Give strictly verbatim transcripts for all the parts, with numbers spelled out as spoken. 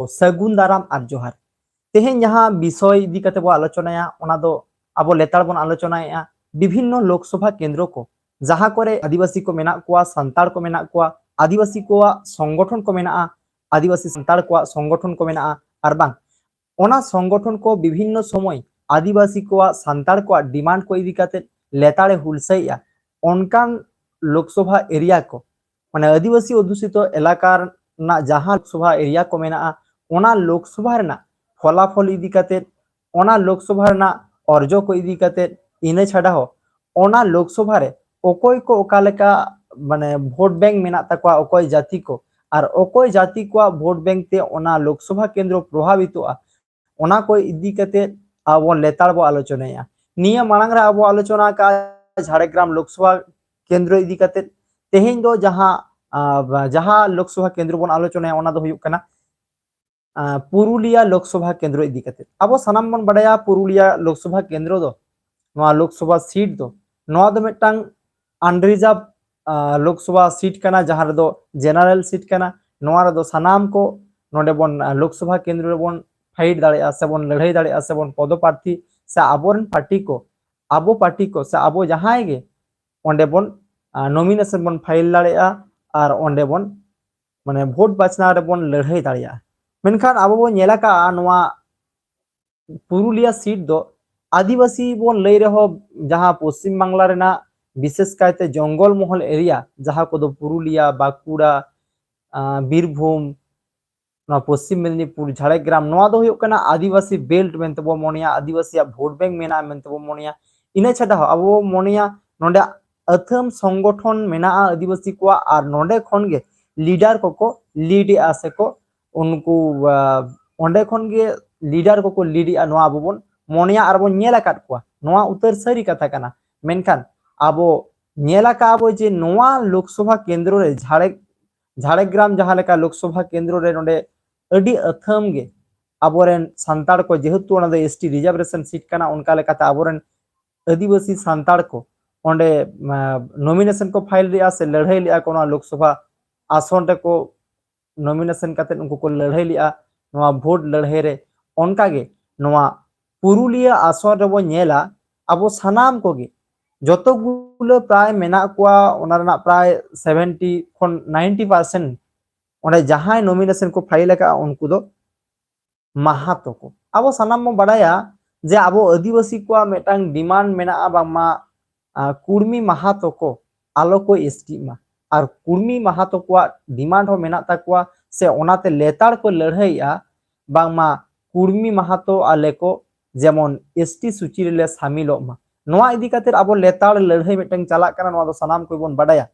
ᱥᱟᱹᱜᱩᱱ ᱫᱟᱨᱟᱢ ᱟᱨ ᱡᱚᱦᱟᱨ᱾ ᱛᱮᱦᱮᱧ ᱡᱟᱦᱟᱸ ᱵᱤᱥᱚᱭ ᱤᱫᱤ ᱠᱟᱛᱮ ᱵᱚ ᱟᱞᱳᱪᱚᱱᱟᱭᱟ, ᱚᱱᱟ ᱫᱚ ᱟᱵᱚ ᱞᱮᱛᱟᱲ ᱵᱚᱱ ᱟᱞᱳᱪᱚᱱᱟᱭᱮᱫᱼᱟ ᱵᱤᱵᱷᱤᱱᱱᱚ ᱞᱳᱠᱥᱚᱵᱷᱟ ᱠᱮᱱᱫᱨᱚ ᱠᱚ, ᱡᱟᱦᱟᱸ ᱠᱚᱨᱮ ᱟᱹᱫᱤᱵᱟᱹᱥᱤ ᱠᱚ ᱢᱮᱱᱟᱜ ᱠᱚᱣᱟ, ᱥᱟᱱᱛᱟᱲ ᱠᱚ ᱢᱮᱱᱟᱜ ᱠᱚᱣᱟ, ᱟᱹᱫᱤᱵᱟᱹᱥᱤ ᱠᱚᱣᱟᱜ ᱥᱚᱝᱜᱚᱴᱷᱚᱱ ᱠᱚ ᱢᱮᱱᱟᱜᱼᱟ, ᱟᱹᱫᱤᱵᱟᱹᱥᱤ ᱥᱟᱱᱛᱟᱲ ᱠᱚᱣᱟᱜ ᱥᱚᱝᱜᱚᱴᱷᱚᱱ ᱠᱚ ᱢᱮᱱᱟᱜᱼᱟ, ᱟᱨ ᱵᱟᱝ ᱚᱱᱟ ᱥᱚᱝᱜᱚᱴᱷᱚᱱ ᱠᱚ ᱵᱤᱵᱷᱤᱱᱱᱚ ᱥᱚᱢᱚᱭ ᱟᱹᱫᱤᱵᱟᱹᱥᱤ ᱠᱚᱣᱟᱜ, ᱥᱟᱱᱛᱟᱲ ᱠᱚᱣᱟᱜ ᱰᱤᱢᱟᱱᱰ ᱠᱚ ᱤᱫᱤ ᱠᱟᱛᱮ ᱞᱮᱛᱟᱲᱮ ᱦᱩᱞᱥᱟᱹᱭᱮᱫᱼᱟ, ᱚᱱᱠᱟᱱ ᱞᱳᱠᱥᱚᱵᱷᱟ ᱮᱨᱤᱭᱟ ᱠᱚ, ᱢᱟᱱᱮ ᱟᱹᱫᱤᱵᱟᱹᱥᱤ ᱚᱫᱷᱩᱥᱤᱛᱚ ᱮᱞᱟᱠᱟ ᱨᱮᱱᱟᱜ ᱡᱟᱦᱟᱸ ᱞᱳᱠᱥᱚᱵᱷᱟ ᱮᱨᱤᱭᱟ ᱠᱚ ᱢᱮᱱᱟᱜᱼᱟ, ᱚᱱᱟ ᱞᱳᱠᱥᱚᱵᱷᱟ ᱨᱮᱱᱟᱜ ᱯᱷᱚᱞᱟᱯᱷᱚᱞ ᱤᱫᱤ ᱠᱟᱛᱮ, ᱚᱱᱟ ᱞᱳᱠᱥᱚᱵᱷᱟ ᱨᱮᱱᱟᱜ ᱚᱨᱡᱚ ᱠᱚ ᱤᱫᱤ ᱠᱟᱛᱮ, ᱤᱱᱟᱹ ᱪᱷᱟᱰᱟ ᱦᱚᱸ ᱚᱱᱟ ᱞᱳᱠᱥᱚᱵᱷᱟ ᱨᱮ ᱚᱠᱚᱭ ᱠᱚ ᱚᱠᱟ ᱞᱮᱠᱟ ᱢᱟᱱᱮ ᱵᱷᱳᱴ ᱵᱮᱝᱠ ᱢᱮᱱᱟᱜ ᱛᱟᱠᱚᱣᱟ, ᱚᱠᱚᱭ ᱡᱟᱹᱛᱤ ᱠᱚ, ᱟᱨ ᱚᱠᱚᱭ ᱡᱟᱹᱛᱤ ᱠᱚᱣᱟᱜ ᱵᱷᱳᱴ ᱵᱮᱝᱠ ᱛᱮ ᱚᱱᱟ ᱞᱳᱠᱥᱚᱵᱷᱟ ᱠᱮᱱᱫᱨᱚ ᱯᱨᱚᱵᱷᱟᱵᱤᱛᱚᱜᱼᱟ, ᱚᱱᱟ ᱠᱚ ᱤᱫᱤ ᱠᱟᱛᱮ ᱟᱵᱚ ᱞᱮᱛᱟᱲ ᱵᱚ ᱟᱞᱳᱪᱚᱱᱟᱭᱟ᱾ ᱱᱤᱭᱟᱹ ᱢᱟᱲᱟᱝ ᱨᱮ ᱟᱵᱚ ᱟᱞᱳᱪᱚᱱᱟ ᱟᱠᱟᱫ ᱡᱷᱟᱲᱜᱨᱟᱢ ᱞᱳᱠᱥᱚᱵᱷᱟ ᱠᱮᱱᱫᱨᱚ ᱤᱫᱤ ᱠᱟᱛᱮ᱾ ᱛᱮᱦᱮᱧ ᱫᱚ ᱡᱟᱦᱟᱸ ᱟᱸ, ᱡᱟᱦᱟᱸ ᱞᱳᱠᱥᱚᱵᱷᱟ ᱠᱮᱱᱫᱨᱚ ᱵᱚᱱ ᱟᱞᱳᱪᱚᱱᱟᱭᱟ, ᱚᱱᱟ ᱫᱚ ᱦᱩᱭᱩᱜ ᱠᱟᱱᱟ ᱟᱸ, ᱯᱩᱨᱩᱞᱤᱭᱟ ᱞᱳᱠᱥᱚᱵᱷᱟ ᱠᱮᱱᱫᱨᱚ ᱤᱫᱤ ᱠᱟᱛᱮ᱾ ᱟᱵᱚ ᱥᱟᱱᱟᱢ ᱵᱚᱱ ᱵᱟᱰᱟᱭᱟ ᱯᱩᱨᱩᱞᱤᱭᱟ ᱞᱳᱠᱥᱚᱵᱷᱟ ᱠᱮᱱᱫᱨᱚ ᱫᱚ, ᱱᱚᱣᱟ ᱞᱳᱠᱥᱚᱵᱷᱟ ᱥᱤᱴ ᱫᱚ, ᱱᱚᱣᱟ ᱫᱚ ᱢᱤᱫᱴᱟᱝ ᱟᱱᱨᱤᱡᱟᱨᱵᱷ ᱞᱳᱠᱥᱚᱵᱷᱟ ᱥᱤᱴ ᱠᱟᱱᱟ, ᱡᱟᱦᱟᱸ ᱨᱮᱫᱚ ᱡᱮᱱᱟᱨᱮᱞ ᱥᱤᱴ ᱠᱟᱱᱟ᱾ ᱱᱚᱣᱟ ᱨᱮᱫᱚ ᱥᱟᱱᱟᱢ ᱠᱚ ᱱᱚᱰᱮ ᱵᱚᱱ ᱟᱸ, ᱞᱳᱠᱥᱚᱵᱷᱟ ᱠᱮᱱᱫᱨᱚ ᱨᱮᱵᱚᱱ ᱯᱷᱟᱭᱤᱴ ᱫᱟᱲᱮᱭᱟᱜᱼᱟ, ᱥᱮᱵᱚᱱ ᱞᱟᱹᱲᱦᱟᱹᱭ ᱫᱟᱲᱮᱭᱟᱜᱼᱟ, ᱥᱮᱵᱚᱱ ᱯᱚᱫᱚᱯᱟᱨᱛᱷᱤ ᱥᱮ ᱟᱵᱚᱨᱮᱱ ᱯᱟᱨᱴᱤ ᱠᱚ, ᱟᱵᱚ ᱯᱟᱨᱴᱤ ᱠᱚ ᱥᱮ ᱟᱵᱚ ᱡᱟᱦᱟᱸᱭ ᱜᱮ ᱚᱸᱰᱮ ᱵᱚᱱ ᱱᱚᱢᱤᱱᱮᱥᱚᱱ ᱵᱚᱱ ᱯᱷᱟᱭᱤᱞ ᱫᱟᱲᱮᱭᱟᱜᱼᱟ ᱟᱨ ᱚᱸᱰᱮ ᱵᱚᱱ ᱢᱟᱱᱮ ᱵᱷᱳᱴ ᱵᱟᱪᱷᱱᱟᱣ ᱨᱮᱵᱚᱱ ᱞᱟᱹᱲᱦᱟᱹᱭ ᱫᱟᱲᱮᱭᱟᱜᱼᱟ᱾ ᱢᱮᱱᱠᱷᱟᱱ ᱟᱵᱚ ᱵᱚᱱ ᱧᱮᱞ ᱟᱠᱟᱫᱼᱟ, ᱱᱚᱣᱟ ᱯᱩᱨᱩᱞᱤᱭᱟ ᱥᱤᱴ ᱫᱚ ᱟᱹᱫᱤᱵᱟᱹᱥᱤ ᱵᱚᱱ ᱞᱟᱹᱭ ᱨᱮᱦᱚᱸ, ᱡᱟᱦᱟᱸ ᱯᱚᱥᱪᱤᱢ ᱵᱟᱝᱞᱟ ᱨᱮᱱᱟᱜ ᱵᱤᱥᱮᱥ ᱠᱟᱭᱛᱮ ᱡᱚᱝᱜᱚᱞ ᱢᱚᱦᱚᱞ ᱮᱨᱤᱭᱟ, ᱡᱟᱦᱟᱸ ᱠᱚᱫᱚ ᱯᱩᱨᱩᱞᱤᱭᱟ, ᱵᱟᱸᱠᱩᱲᱟ, ᱟᱸ, ᱵᱤᱨᱵᱷᱩᱢ, ᱱᱚᱣᱟ ᱯᱚᱥᱪᱤᱢ ᱢᱮᱫᱽᱱᱤᱯᱩᱨ, ᱡᱷᱟᱲᱜᱨᱟᱢ, ᱱᱚᱣᱟ ᱫᱚ ᱦᱩᱭᱩᱜ ᱠᱟᱱᱟ ᱟᱹᱫᱤᱵᱟᱹᱥᱤ ᱵᱮᱞᱴ ᱢᱮᱱᱛᱮ ᱵᱚ ᱢᱚᱱᱮᱭᱟ, ᱟᱹᱫᱤᱵᱟᱹᱥᱤᱭᱟᱜ ᱵᱷᱳᱴ ᱵᱮᱝᱠ ᱢᱮᱱᱟᱜᱼᱟ ᱢᱮᱱᱛᱮ ᱵᱚ ᱢᱚᱱᱮᱭᱟ᱾ ᱤᱱᱟᱹ ᱪᱷᱟᱰᱟ ᱦᱚᱸ ᱟᱵᱚ ᱵᱚ ᱢᱚᱱᱮᱭᱟ ᱱᱚᱰᱮ ᱟᱹᱛᱷᱟᱹᱢ ᱥᱚᱝᱜᱚᱴᱷᱚᱱ ᱢᱮᱱᱟᱜᱼᱟ ᱟᱹᱫᱤᱵᱟᱹᱥᱤ ᱠᱚᱣᱟᱜ, ᱟᱨ ᱱᱚᱰᱮ ᱠᱷᱚᱱ ᱜᱮ ᱞᱤᱰᱟᱨ ᱠᱚᱠᱚ ᱞᱤᱰ ᱮᱫᱼᱟ ᱥᱮᱠᱚ ᱩᱱᱠᱩ, ᱟᱸ, ᱚᱸᱰᱮ ᱠᱷᱚᱱ ᱜᱮ ᱞᱤᱰᱟᱨ ᱠᱚᱠᱚ ᱞᱤᱰ ᱮᱫᱼᱟ, ᱱᱚᱣᱟ ᱟᱵᱚ ᱵᱚᱱ ᱢᱚᱱᱮᱭᱟ ᱟᱨ ᱵᱚᱱ ᱧᱮᱞ ᱟᱠᱟᱫ ᱠᱚᱣᱟ᱾ ᱱᱚᱣᱟ ᱩᱛᱟᱹᱨ ᱥᱟᱹᱨᱤ ᱠᱟᱛᱷᱟ ᱠᱟᱱᱟ᱾ ᱢᱮᱱᱠᱷᱟᱱ ᱟᱵᱚ ᱧᱮᱞ ᱟᱠᱟᱫ ᱟᱵᱚ ᱡᱮ ᱱᱚᱣᱟ ᱞᱳᱠᱥᱚᱵᱷᱟ ᱠᱮᱱᱫᱨᱚ ᱨᱮ ᱡᱷᱟᱲᱮ-, ᱡᱷᱟᱲᱜᱨᱟᱢ ᱡᱟᱦᱟᱸ ᱞᱮᱠᱟ ᱞᱳᱠᱥᱚᱵᱷᱟ ᱠᱮᱱᱫᱨᱚ ᱨᱮ ᱱᱚᱰᱮ ᱟᱹᱰᱤ ᱟᱹᱛᱷᱟᱹᱢ ᱜᱮ ᱟᱵᱚᱨᱮᱱ ᱥᱟᱱᱛᱟᱲ ᱠᱚ, ᱡᱮᱦᱮᱛᱩ ᱚᱱᱟ ᱫᱚ ᱮᱥ ᱴᱤ ᱨᱤᱡᱟᱨᱵᱷᱮᱥᱚᱱ ᱥᱤᱴ ᱠᱟᱱᱟ, ᱚᱱᱠᱟ ᱞᱮᱠᱟᱛᱮ ᱟᱵᱚᱨᱮᱱ ᱟᱹᱫᱤᱵᱟᱹᱥᱤ ᱥᱟᱱᱛᱟᱲ ᱠᱚ ᱚᱸᱰᱮ, ᱟᱸ, ᱱᱚᱢᱤᱱᱮᱥᱚᱱ ᱠᱚ ᱯᱷᱟᱭᱤᱞ ᱞᱮᱫᱼᱟ ᱥᱮ ᱞᱟᱹᱲᱦᱟᱹᱭ ᱞᱮᱫᱼᱟ ᱠᱚ ᱱᱚᱣᱟ ᱞᱳᱠᱥᱚᱵᱷᱟ ᱟᱥᱚᱱ ᱨᱮᱠᱚ ᱱᱚᱢᱤᱱᱮᱥᱚᱱ ᱠᱟᱛᱮ ᱩᱱᱠᱩ ᱠᱚ ᱞᱟᱹᱲᱦᱟᱹᱭ ᱞᱮᱫᱼᱟ᱾ ᱱᱚᱣᱟ ᱵᱷᱳᱴ ᱞᱟᱹᱲᱦᱟᱹᱭ ᱨᱮ᱾ ᱚᱱᱠᱟᱜᱮ ᱱᱚᱣᱟ ᱯᱩᱨᱩᱞᱤᱭᱟᱹ ᱟᱥᱚᱱ ᱨᱮᱵᱚᱱ ᱧᱮᱞᱟ, ᱟᱵᱚ ᱥᱟᱱᱟᱢ ᱠᱚᱜᱮ ᱡᱚᱛᱚ ᱜᱩᱞᱟᱹ ᱯᱨᱟᱭ ᱢᱮᱱᱟᱜ ᱠᱚᱣᱟ, ᱚᱱᱟ ᱨᱮᱱᱟᱜ ᱯᱨᱟᱭ ᱥᱮᱵᱷᱮᱱᱴᱤ ᱠᱷᱚᱱ ᱱᱟᱭᱤᱱᱴᱤ ᱯᱟᱨᱥᱮᱱᱴ ᱚᱸᱰᱮ ᱡᱟᱦᱟᱸᱭ ᱱᱚᱢᱤᱱᱮᱥᱚᱱ ᱠᱚ ᱯᱷᱟᱭᱤᱞ ᱟᱠᱟᱫᱼᱟ, ᱩᱱᱠᱩ ᱫᱚ ᱢᱟᱦᱟᱛᱚ ᱠᱚ᱾ ᱟᱵᱚ ᱥᱟᱱᱟᱢ ᱵᱚᱱ ᱵᱟᱰᱟᱭᱟ ᱡᱮ ᱟᱵᱚ ᱟᱹᱫᱤᱵᱟᱹᱥᱤ ᱠᱚᱣᱟᱜ ᱢᱤᱫᱴᱟᱝ ᱰᱤᱢᱟᱱᱰ ᱢᱮᱱᱟᱜᱼᱟ, ᱵᱟᱝᱢᱟ ᱟᱨ ᱠᱩᱲᱢᱤ ᱢᱟᱦᱟᱛᱚ ᱠᱚ ᱟᱞᱚ ᱠᱚ ᱮᱥᱴᱤᱜ ᱢᱟ᱾ ᱟᱨ ᱠᱩᱲᱢᱤ ᱢᱟᱦᱟᱛᱚ ᱠᱚᱣᱟᱜ ᱰᱤᱢᱟᱱᱰ ᱦᱚᱸ ᱢᱮᱱᱟᱜ ᱛᱟᱠᱚᱣᱟ, ᱥᱮ ᱚᱱᱟᱛᱮ ᱞᱮᱛᱟᱲ ᱠᱚ ᱞᱟᱹᱲᱦᱟᱹᱭᱮᱜᱼᱟ, ᱵᱟᱝᱢᱟ ᱠᱩᱲᱢᱤ ᱢᱟᱦᱟᱛᱚ ᱟᱞᱮ ᱠᱚ ᱡᱮᱢᱚᱱ ᱮᱥᱴᱤ ᱥᱩᱪᱤ ᱨᱮᱞᱮ ᱥᱟᱢᱤᱞᱚᱜ ᱢᱟ᱾ ᱱᱚᱣᱟ ᱤᱫᱤ ᱠᱟᱛᱮ ᱟᱵᱚ ᱞᱮᱛᱟᱲ ᱞᱟᱹᱲᱦᱟᱹᱭ ᱢᱤᱫᱴᱟᱝ ᱪᱟᱞᱟᱜ ᱠᱟᱱᱟ, ᱱᱚᱣᱟ ᱫᱚ ᱥᱟᱱᱟᱢ ᱠᱚᱜᱮ ᱵᱚᱱ ᱵᱟᱰᱟᱭᱟ᱾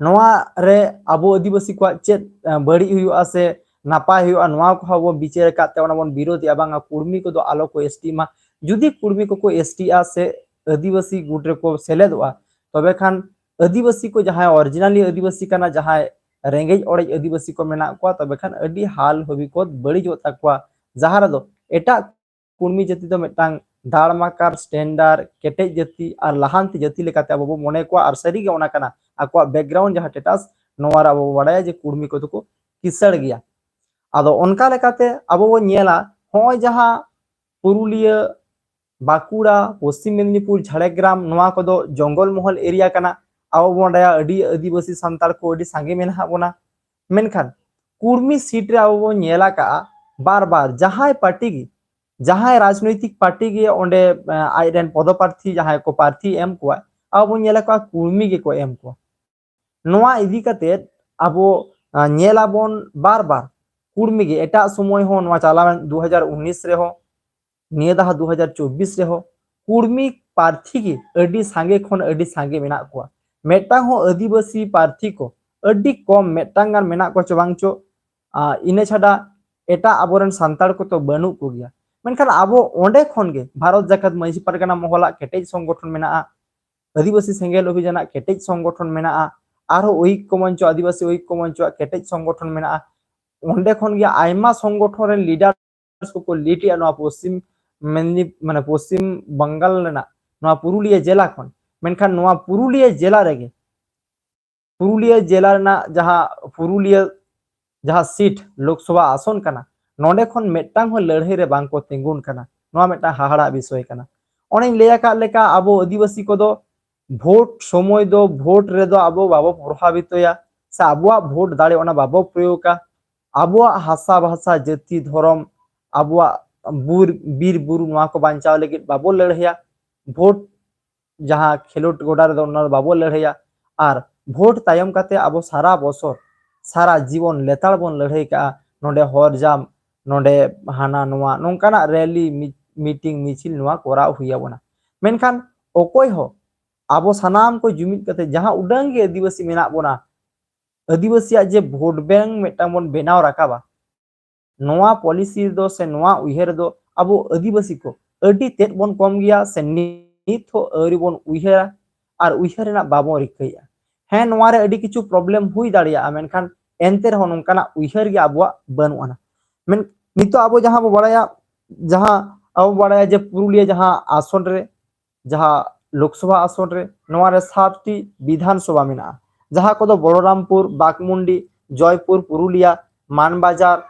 ᱱᱚᱣᱟ ᱨᱮ ᱟᱵᱚ ᱟᱹᱫᱤᱵᱟᱹᱥᱤ ᱠᱚᱣᱟᱜ ᱪᱮᱫ, ᱮ, ᱵᱟᱹᱲᱤᱡ ᱦᱩᱭᱩᱜᱼᱟ ᱥᱮ ᱱᱟᱯᱟᱭ ᱦᱩᱭᱩᱜᱼᱟ, ᱱᱚᱣᱟ ᱠᱚᱦᱚᱸ ᱵᱚᱱ ᱵᱤᱪᱟᱹᱨ ᱟᱠᱟᱫ ᱛᱮ ᱚᱱᱟ ᱵᱚᱱ ᱵᱤᱨᱳᱫᱷᱮᱜᱼᱟ, ᱵᱟᱝᱟ ᱠᱩᱲᱢᱤ ᱠᱚᱫᱚ ᱟᱞᱚ ᱠᱚ ᱮᱥᱴᱤᱜ ᱢᱟ᱾ ᱡᱩᱫᱤ ᱠᱩᱲᱢᱤ ᱠᱚᱠᱚ ᱮᱥᱴᱤᱜᱼᱟ ᱥᱮ ᱟᱹᱫᱤᱵᱟᱹᱥᱤ ᱜᱩᱴ ᱨᱮᱠᱚ ᱥᱮᱞᱮᱫᱚᱜᱼᱟ, ᱛᱚᱵᱮ ᱠᱷᱟᱱ ᱟᱹᱫᱤᱵᱟᱹᱥᱤ ᱠᱚ ᱡᱟᱦᱟᱸᱭ ᱚᱨᱤᱡᱤᱱᱟᱞᱤ ᱟᱹᱫᱤᱵᱟᱹᱥᱤ ᱠᱟᱱᱟ, ᱡᱟᱦᱟᱸᱭ ᱨᱮᱸᱜᱮᱡ ᱚᱲᱮᱡ ᱟᱹᱫᱤᱵᱟᱹᱥᱤ ᱠᱚ ᱢᱮᱱᱟᱜ ᱠᱚᱣᱟ, ᱛᱚᱵᱮ ᱠᱷᱟᱱ ᱟᱹᱰᱤ ᱦᱟᱞ ᱦᱟᱹᱵᱤ ᱠᱚ ᱵᱟᱹᱲᱤᱡᱚᱜ ᱛᱟᱠᱚᱣᱟ, ᱡᱟᱦᱟᱸ ᱨᱮᱫᱚ ᱮᱴᱟᱜ ᱠᱩᱲᱢᱤ ᱡᱟᱹᱛᱤ ᱫᱚ ᱢᱤᱫᱴᱟᱝ ᱫᱟᱲᱢᱟᱠᱟᱨ, ᱥᱴᱮᱱᱰᱟᱨ, ᱠᱮᱴᱮᱡ ᱡᱟᱹᱛᱤ ᱟᱨ ᱞᱟᱦᱟᱱᱛᱤ ᱡᱟᱹᱛᱤ ᱞᱮᱠᱟᱛᱮ ᱟᱵᱚ ᱵᱚ ᱢᱚᱱᱮ ᱠᱚᱣᱟ, ᱟᱨ ᱥᱟᱹᱨᱤᱜᱮ ᱚᱱᱟ ᱠᱟᱱᱟ᱾ ᱟᱠᱚᱣᱟᱜ ᱵᱮᱠᱜᱨᱟᱣᱩᱱᱰ ᱡᱟᱦᱟᱸ ᱴᱮᱴᱟᱥ, ᱱᱚᱣᱟ ᱨᱮ ᱟᱵᱚ ᱵᱚ ᱵᱟᱲᱟᱭᱟ ᱡᱮ ᱠᱩᱲᱢᱤ ᱠᱚᱫᱚ ᱠᱚ ᱠᱤᱥᱟᱹᱬ ᱜᱮᱭᱟ᱾ ᱟᱫᱚ ᱚᱱᱠᱟ ᱞᱮᱠᱟᱛᱮ ᱟᱵᱚ ᱵᱚ ᱧᱮᱞᱟ, ᱱᱚᱜᱼᱚᱭ ᱡᱟᱦᱟᱸ ᱯᱩᱨᱩᱞᱤᱭᱟᱹ, ᱵᱟᱸᱠᱩᱲᱟ, ᱯᱚᱥᱪᱤᱢ ᱢᱮᱫᱽᱱᱤᱯᱩᱨ, ᱡᱷᱟᱲᱜᱨᱟᱢ, ᱱᱚᱣᱟ ᱠᱚᱫᱚ ᱡᱚᱝᱜᱚᱞ ᱢᱚᱦᱚᱞ ᱮᱨᱤᱭᱟ ᱠᱟᱱᱟ᱾ ᱟᱵᱚ ᱵᱚᱱ ᱵᱟᱰᱟᱭᱟ ᱟᱹᱰᱤ ᱟᱹᱫᱤᱵᱟᱹᱥᱤ ᱥᱟᱱᱛᱟᱲ ᱠᱚ ᱟᱹᱰᱤ ᱥᱟᱸᱜᱮ ᱢᱮᱱᱟᱜ ᱵᱚᱱᱟ᱾ ᱢᱮᱱᱠᱷᱟᱱ ᱠᱩᱲᱢᱤ ᱥᱤᱴ ᱨᱮ ᱟᱵᱚ ᱵᱚᱱ ᱧᱮᱞ ᱟᱠᱟᱜᱼᱟ, ᱵᱟᱨ ᱵᱟᱨ ᱡᱟᱦᱟᱸᱭ ᱯᱟᱨᱴᱤ ᱜᱮ, ᱡᱟᱦᱟᱸᱭ ᱨᱟᱡᱽᱱᱳᱭᱛᱤᱠ ᱯᱟᱨᱴᱤ ᱜᱮ ᱚᱸᱰᱮ, ᱮ, ᱟᱡᱨᱮᱱ ᱯᱚᱫᱚᱯᱟᱨᱛᱷᱤ ᱡᱟᱦᱟᱸᱭ ᱠᱚ ᱯᱟᱨᱛᱷᱤ ᱮᱢ ᱠᱚᱣᱟ, ᱟᱵᱚ ᱵᱚᱱ ᱧᱮᱞ ᱟᱠᱚᱣᱟ ᱠᱩᱲᱢᱤ ᱜᱮᱠᱚ ᱮᱢ ᱠᱚᱣᱟ᱾ ᱱᱚᱣᱟ ᱤᱫᱤ ᱠᱟᱛᱮ ᱟᱵᱚ, ᱟ, ᱧᱮᱞ ᱟᱵᱚᱱ ᱵᱟᱨ ᱵᱟᱨ ᱠᱩᱲᱢᱤ ᱜᱮ, ᱮᱴᱟᱜ ᱥᱚᱢᱚᱭ ᱦᱚᱸ, ᱱᱚᱣᱟ ᱪᱟᱞᱟᱣᱮᱱ ᱫᱩ ᱦᱟᱡᱟᱨ ᱩᱱᱤᱥ ᱨᱮᱦᱚᱸ, ᱱᱤᱭᱟᱹ ᱫᱷᱟᱣ ᱫᱩ ᱦᱟᱡᱟᱨ ᱪᱚᱵᱵᱤᱥ ᱨᱮᱦᱚᱸ ᱠᱩᱲᱢᱤ ᱯᱟᱨᱛᱷᱤ ᱜᱮ ᱟᱹᱰᱤ ᱥᱟᱸᱜᱮ ᱠᱷᱚᱱ ᱟᱹᱰᱤ ᱥᱟᱸᱜᱮ ᱢᱮᱱᱟᱜ ᱠᱚᱣᱟ᱾ ᱢᱤᱫᱴᱟᱝ ᱦᱚᱸ ᱟᱹᱫᱤᱵᱟᱹᱥᱤ ᱯᱟᱨᱛᱷᱤ ᱠᱚ ᱟᱹᱰᱤ ᱠᱚᱢ ᱢᱤᱫᱴᱟᱝ ᱜᱟᱱ ᱢᱮᱱᱟᱜ ᱠᱚᱣᱟ ᱪᱚ ᱵᱟᱝ ᱪᱚ, ᱟ, ᱤᱱᱟᱹ ᱪᱷᱟᱰᱟ ᱮᱴᱟᱜ ᱟᱵᱚᱨᱮᱱ ᱥᱟᱱᱛᱟᱲ ᱠᱚᱫᱚ ᱵᱟᱹᱱᱩᱜ ᱠᱚᱜᱮᱭᱟ᱾ ᱢᱮᱱᱠᱷᱟᱱ ᱟᱵᱚ ᱚᱸᱰᱮ ᱠᱷᱚᱱ ᱜᱮ ᱵᱷᱟᱨᱚᱛ ᱡᱟᱠᱟᱛ ᱢᱟᱹᱡᱷᱤ ᱯᱟᱨᱜᱟᱱᱟ ᱢᱚᱦᱚᱞᱟᱜ ᱠᱮᱴᱮᱡ ᱥᱚᱝᱜᱚᱴᱷᱚᱱ ᱢᱮᱱᱟᱜᱼᱟ, ᱟᱹᱫᱤᱵᱟᱹᱥᱤ ᱥᱮᱸᱜᱮᱞ ᱚᱵᱷᱤᱡᱟᱱᱟᱜ ᱠᱮᱴᱮᱡ ᱥᱚᱝᱜᱚᱴᱷᱚᱱ ᱢᱮᱱᱟᱜᱼᱟ, ᱟᱨᱦᱚᱸ ᱳᱭᱤᱠᱠᱚ ᱢᱚᱧᱪᱚ, ᱟᱹᱫᱤᱵᱟᱹᱥᱤ ᱳᱭᱤᱠᱠᱚ ᱢᱚᱧᱪᱚᱣᱟᱜ ᱠᱮᱴᱮᱡ ᱥᱚᱝᱜᱚᱴᱷᱚᱱ ᱢᱮᱱᱟᱜᱼᱟ᱾ ᱚᱸᱰᱮ ᱠᱷᱚᱱ ᱜᱮ ᱟᱭᱢᱟ ᱥᱚᱝᱜᱚᱴᱷᱚᱱ ᱨᱮᱱ ᱞᱤᱰᱟᱨ ᱠᱚᱠᱚ ᱞᱤᱰ ᱮᱜᱼᱟ ᱱᱚᱣᱟ ᱯᱚᱥᱪᱤᱢ ᱢᱮᱫᱽᱱᱤ-, ᱢᱟᱱᱮ ᱯᱚᱥᱪᱤᱢ ᱵᱟᱝᱜᱟᱞ ᱨᱮᱱᱟᱜ ᱱᱚᱣᱟ ᱯᱩᱨᱩᱞᱤᱭᱟᱹ ᱡᱮᱞᱟ ᱠᱷᱚᱱ᱾ ᱢᱮᱱᱠᱷᱟᱱ ᱱᱚᱣᱟ ᱯᱩᱨᱩᱞᱤᱭᱟᱹ ᱡᱮᱞᱟ ᱨᱮᱜᱮ, ᱯᱩᱨᱩᱞᱤᱭᱟᱹ ᱡᱮᱞᱟ ᱨᱮᱱᱟᱜ ᱡᱟᱦᱟᱸ ᱯᱩᱨᱩᱞᱤᱭᱟᱹ ᱡᱟᱦᱟᱸ ᱥᱤᱴ ᱞᱳᱠᱥᱚᱵᱷᱟ ᱟᱥᱚᱱ ᱠᱟᱱᱟ, ᱱᱚᱰᱮ ᱠᱷᱚᱱ ᱢᱤᱫᱴᱟᱝ ᱦᱚᱸ ᱞᱟᱹᱲᱦᱟᱹᱭ ᱨᱮ ᱵᱟᱝ ᱠᱚ ᱛᱤᱸᱜᱩᱱ ᱠᱟᱱᱟ᱾ ᱱᱚᱣᱟ ᱢᱤᱫᱴᱟᱝ ᱦᱟᱦᱟᱲᱟᱜ ᱵᱤᱥᱚᱭ ᱠᱟᱱᱟ᱾ ᱚᱱᱮᱧ ᱞᱟᱹᱭ ᱟᱠᱟᱫ ᱞᱮᱠᱟ, ᱟᱵᱚ ᱟᱹᱫᱤᱵᱟᱹᱥᱤ ᱠᱚᱫᱚ ᱵᱷᱳᱴ ᱥᱚᱢᱚᱭ ᱫᱚ, ᱵᱷᱳᱴ ᱨᱮᱫᱚ ᱟᱵᱚ ᱵᱟᱵᱚ ᱯᱨᱚᱵᱷᱟᱵᱤᱛᱚᱭᱟ, ᱥᱮ ᱟᱵᱚᱣᱟᱜ ᱵᱷᱳᱴ ᱫᱟᱲᱮ ᱚᱱᱟ ᱵᱟᱵᱚ ᱯᱨᱚᱭᱳᱜᱟ᱾ ᱟᱵᱚᱣᱟᱜ ᱦᱟᱥᱟ ᱵᱷᱟᱥᱟ, ᱡᱟᱹᱛᱤ, ᱫᱷᱚᱨᱚᱢ, ᱟᱵᱚᱣᱟᱜ ᱵᱩᱨ-, ᱵᱤᱨ ᱵᱩᱨᱩ, ᱱᱚᱣᱟ ᱠᱚ ᱵᱟᱧᱪᱟᱣ ᱞᱟᱹᱜᱤᱫ ᱵᱟᱵᱚ ᱞᱟᱹᱲᱦᱟᱹᱭᱟ᱾ ᱵᱷᱳᱴ ᱡᱟᱦᱟᱸ ᱠᱷᱮᱞᱳᱰ ᱜᱚᱰᱟ ᱨᱮᱫᱚ, ᱚᱱᱟ ᱫᱚ ᱵᱟᱵᱚ ᱞᱟᱹᱲᱦᱟᱹᱭᱟ᱾ ᱟᱨ ᱵᱷᱳᱴ ᱛᱟᱭᱚᱢ ᱠᱟᱛᱮ ᱟᱵᱚ ᱥᱟᱨᱟ ᱵᱚᱥᱚᱨ, ᱥᱟᱨᱟ ᱡᱤᱵᱚᱱ ᱞᱮᱛᱟᱲ ᱵᱚᱱ ᱞᱟᱹᱲᱦᱟᱹᱭ ᱠᱟᱜᱼᱟ᱾ ᱱᱚᱰᱮ ᱦᱚᱨ ᱡᱟᱢ, ᱱᱚᱰᱮ ᱦᱟᱱᱟ ᱱᱚᱣᱟ, ᱱᱚᱝᱠᱟᱱᱟᱜ ᱨᱮᱞᱤ, ᱢᱤ-, ᱢᱤᱴᱤᱝ, ᱢᱤᱪᱷᱤᱞ, ᱱᱚᱣᱟ ᱠᱚᱨᱟᱣ ᱦᱩᱭ ᱟᱵᱚᱱᱟ᱾ ᱢᱮᱱᱠᱷᱟᱱ ᱚᱠᱚᱭ ᱦᱚᱸ, ᱟᱵᱚ ᱥᱟᱱᱟᱢ ᱠᱚ ᱡᱩᱢᱤᱫ ᱠᱟᱛᱮ, ᱡᱟᱦᱟᱸ ᱩᱰᱟᱹᱝ ᱜᱮ ᱟᱹᱫᱤᱵᱟᱹᱥᱤ ᱢᱮᱱᱟᱜ ᱵᱚᱱᱟ, ᱟᱹᱫᱤᱵᱟᱹᱥᱤᱭᱟᱜ ᱡᱮ ᱵᱷᱳᱴ ᱵᱮᱝᱠ ᱢᱤᱫᱴᱟᱝ ᱵᱚᱱ ᱵᱮᱱᱟᱣ ᱨᱟᱠᱟᱵᱟ, ᱱᱚᱣᱟ ᱯᱚᱞᱤᱥᱤ ᱫᱚ ᱥᱮ ᱱᱚᱣᱟ ᱩᱭᱦᱟᱹᱨ ᱫᱚ ᱟᱵᱚ ᱟᱹᱫᱤᱵᱟᱹᱥᱤ ᱠᱚ ᱟᱹᱰᱤ ᱛᱮᱫ ᱵᱚᱱ ᱠᱚᱢ ᱜᱮᱭᱟ, ᱥᱮ ᱱᱤᱛ ᱦᱚᱸ ᱟᱹᱣᱨᱤ ᱵᱚᱱ ᱩᱭᱦᱟᱹᱨᱟ ᱟᱨ ᱩᱭᱦᱟᱹᱨ ᱨᱮᱱᱟᱜ ᱵᱟᱵᱚᱱ ᱨᱤᱠᱟᱹᱭᱮᱫᱼᱟ᱾ ᱦᱮᱸ, ᱱᱚᱣᱟ ᱨᱮ ᱟᱹᱰᱤ ᱠᱤᱪᱷᱩ ᱯᱨᱚᱵᱞᱮᱢ ᱦᱩᱭ ᱫᱟᱲᱮᱭᱟᱜᱼᱟ, ᱢᱮᱱᱠᱷᱟᱱ ᱮᱱᱛᱮ ᱨᱮᱦᱚᱸ ᱱᱚᱝᱠᱟᱱᱟᱜ ᱩᱭᱦᱟᱹᱨ ᱜᱮ ᱟᱵᱚᱣᱟᱜ ᱵᱟᱹᱱᱩᱜ ᱟᱱᱟ᱾ ᱢᱮᱱ, ᱱᱤᱛᱚᱜ ᱟᱵᱚ ᱡᱟᱦᱟᱸ ᱵᱚ ᱵᱟᱲᱟᱭᱟ, ᱡᱟᱦᱟᱸ ᱟᱵᱚ ᱵᱟᱲᱟᱭᱟ ᱡᱮ ᱯᱩᱨᱩᱞᱤᱭᱟᱹ ᱡᱟᱦᱟᱸ ᱟᱥᱚᱱ ᱨᱮ, ᱡᱟᱦᱟᱸ ᱞᱳᱠᱥᱚᱵᱷᱟ ᱟᱥᱚᱱ ᱨᱮ, ᱱᱚᱣᱟ ᱨᱮ ᱥᱟᱛᱴᱤ ᱵᱤᱫᱷᱟᱱ ᱥᱚᱵᱷᱟ ᱢᱮᱱᱟᱜᱼᱟ, ᱡᱟᱦᱟᱸ ᱠᱚᱫᱚ ᱵᱚᱞᱚᱨᱟᱢᱯᱩᱨ, ᱵᱟᱜᱽᱢᱩᱱᱰᱤ, ᱡᱚᱭᱯᱩᱨ, ᱯᱩᱨᱩᱞᱤᱭᱟ, ᱢᱟᱱᱵᱟᱡᱟᱨ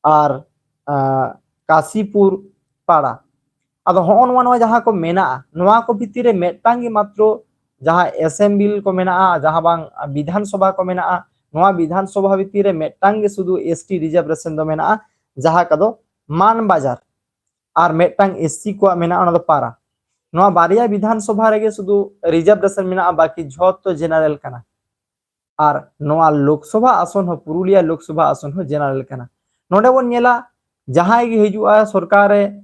ᱟᱨ, ᱟᱸ, ᱠᱟᱥᱤᱯᱩᱨ ᱯᱟᱲᱟ᱾ ᱟᱫᱚ ᱦᱚᱸᱜᱼᱚ ᱱᱚᱣᱟ, ᱱᱚᱣᱟ ᱡᱟᱦᱟᱸ ᱠᱚ ᱢᱮᱱᱟᱜᱼᱟ, ᱱᱚᱣᱟ ᱠᱚ ᱵᱷᱤᱛᱤᱨ ᱨᱮ ᱢᱤᱫᱴᱟᱝ ᱜᱮ ᱢᱟᱛᱨᱚ ᱡᱟᱦᱟᱸ ᱮᱥᱮᱢᱵᱞᱤ ᱠᱚ ᱢᱮᱱᱟᱜᱼᱟ, ᱡᱟᱦᱟᱸ ᱵᱟᱝ ᱵᱤᱫᱷᱟᱱ ᱥᱚᱵᱷᱟ ᱠᱚ ᱢᱮᱱᱟᱜᱼᱟ, ᱱᱚᱣᱟ ᱵᱤᱫᱷᱟᱱ ᱥᱚᱵᱷᱟ ᱵᱷᱤᱛᱤᱨ ᱨᱮ ᱢᱤᱫᱴᱟᱝ ᱜᱮ ᱥᱩᱫᱷᱩ ᱮᱥ ᱴᱤ ᱨᱤᱡᱟᱨᱵᱷᱮᱥᱚᱱ ᱫᱚ ᱢᱮᱱᱟᱜᱼᱟ, ᱡᱟᱦᱟᱸ ᱠᱚᱫᱚ ᱢᱟᱱ ᱵᱟᱡᱟᱨ, ᱟᱨ ᱢᱤᱫᱴᱟᱝ ᱮᱥ ᱥᱤ ᱠᱚᱣᱟᱜ ᱢᱮᱱᱟᱜᱼᱟ, ᱚᱱᱟ ᱫᱚ ᱯᱟᱨᱟ᱾ ᱱᱚᱣᱟ ᱵᱟᱨᱭᱟ ᱵᱤᱫᱷᱟᱱ ᱥᱚᱵᱷᱟ ᱨᱮᱜᱮ ᱥᱩᱫᱷᱩ ᱨᱤᱡᱟᱨᱵᱷᱮᱥᱚᱱ ᱢᱮᱱᱟᱜᱼᱟ, ᱵᱟᱹᱠᱤ ᱡᱷᱚᱛᱚ ᱡᱮᱱᱟᱨᱮᱞ ᱠᱟᱱᱟ᱾ ᱟᱨ ᱱᱚᱣᱟ ᱞᱳᱠᱥᱚᱵᱷᱟ ᱟᱥᱚᱱ ᱦᱚᱸ, ᱯᱩᱨᱩᱞᱤᱭᱟ ᱞᱳᱠᱥᱚᱵᱷᱟ ᱟᱥᱚᱱ ᱦᱚᱸ ᱡᱮᱱᱟᱨᱮᱞ ᱠᱟᱱᱟ᱾ ᱱᱚᱰᱮ ᱵᱚᱱ ᱧᱮᱞᱟ, ᱡᱟᱦᱟᱸᱭ ᱜᱮ ᱦᱤᱡᱩᱜᱼᱟ ᱥᱚᱨᱠᱟᱨ ᱨᱮ,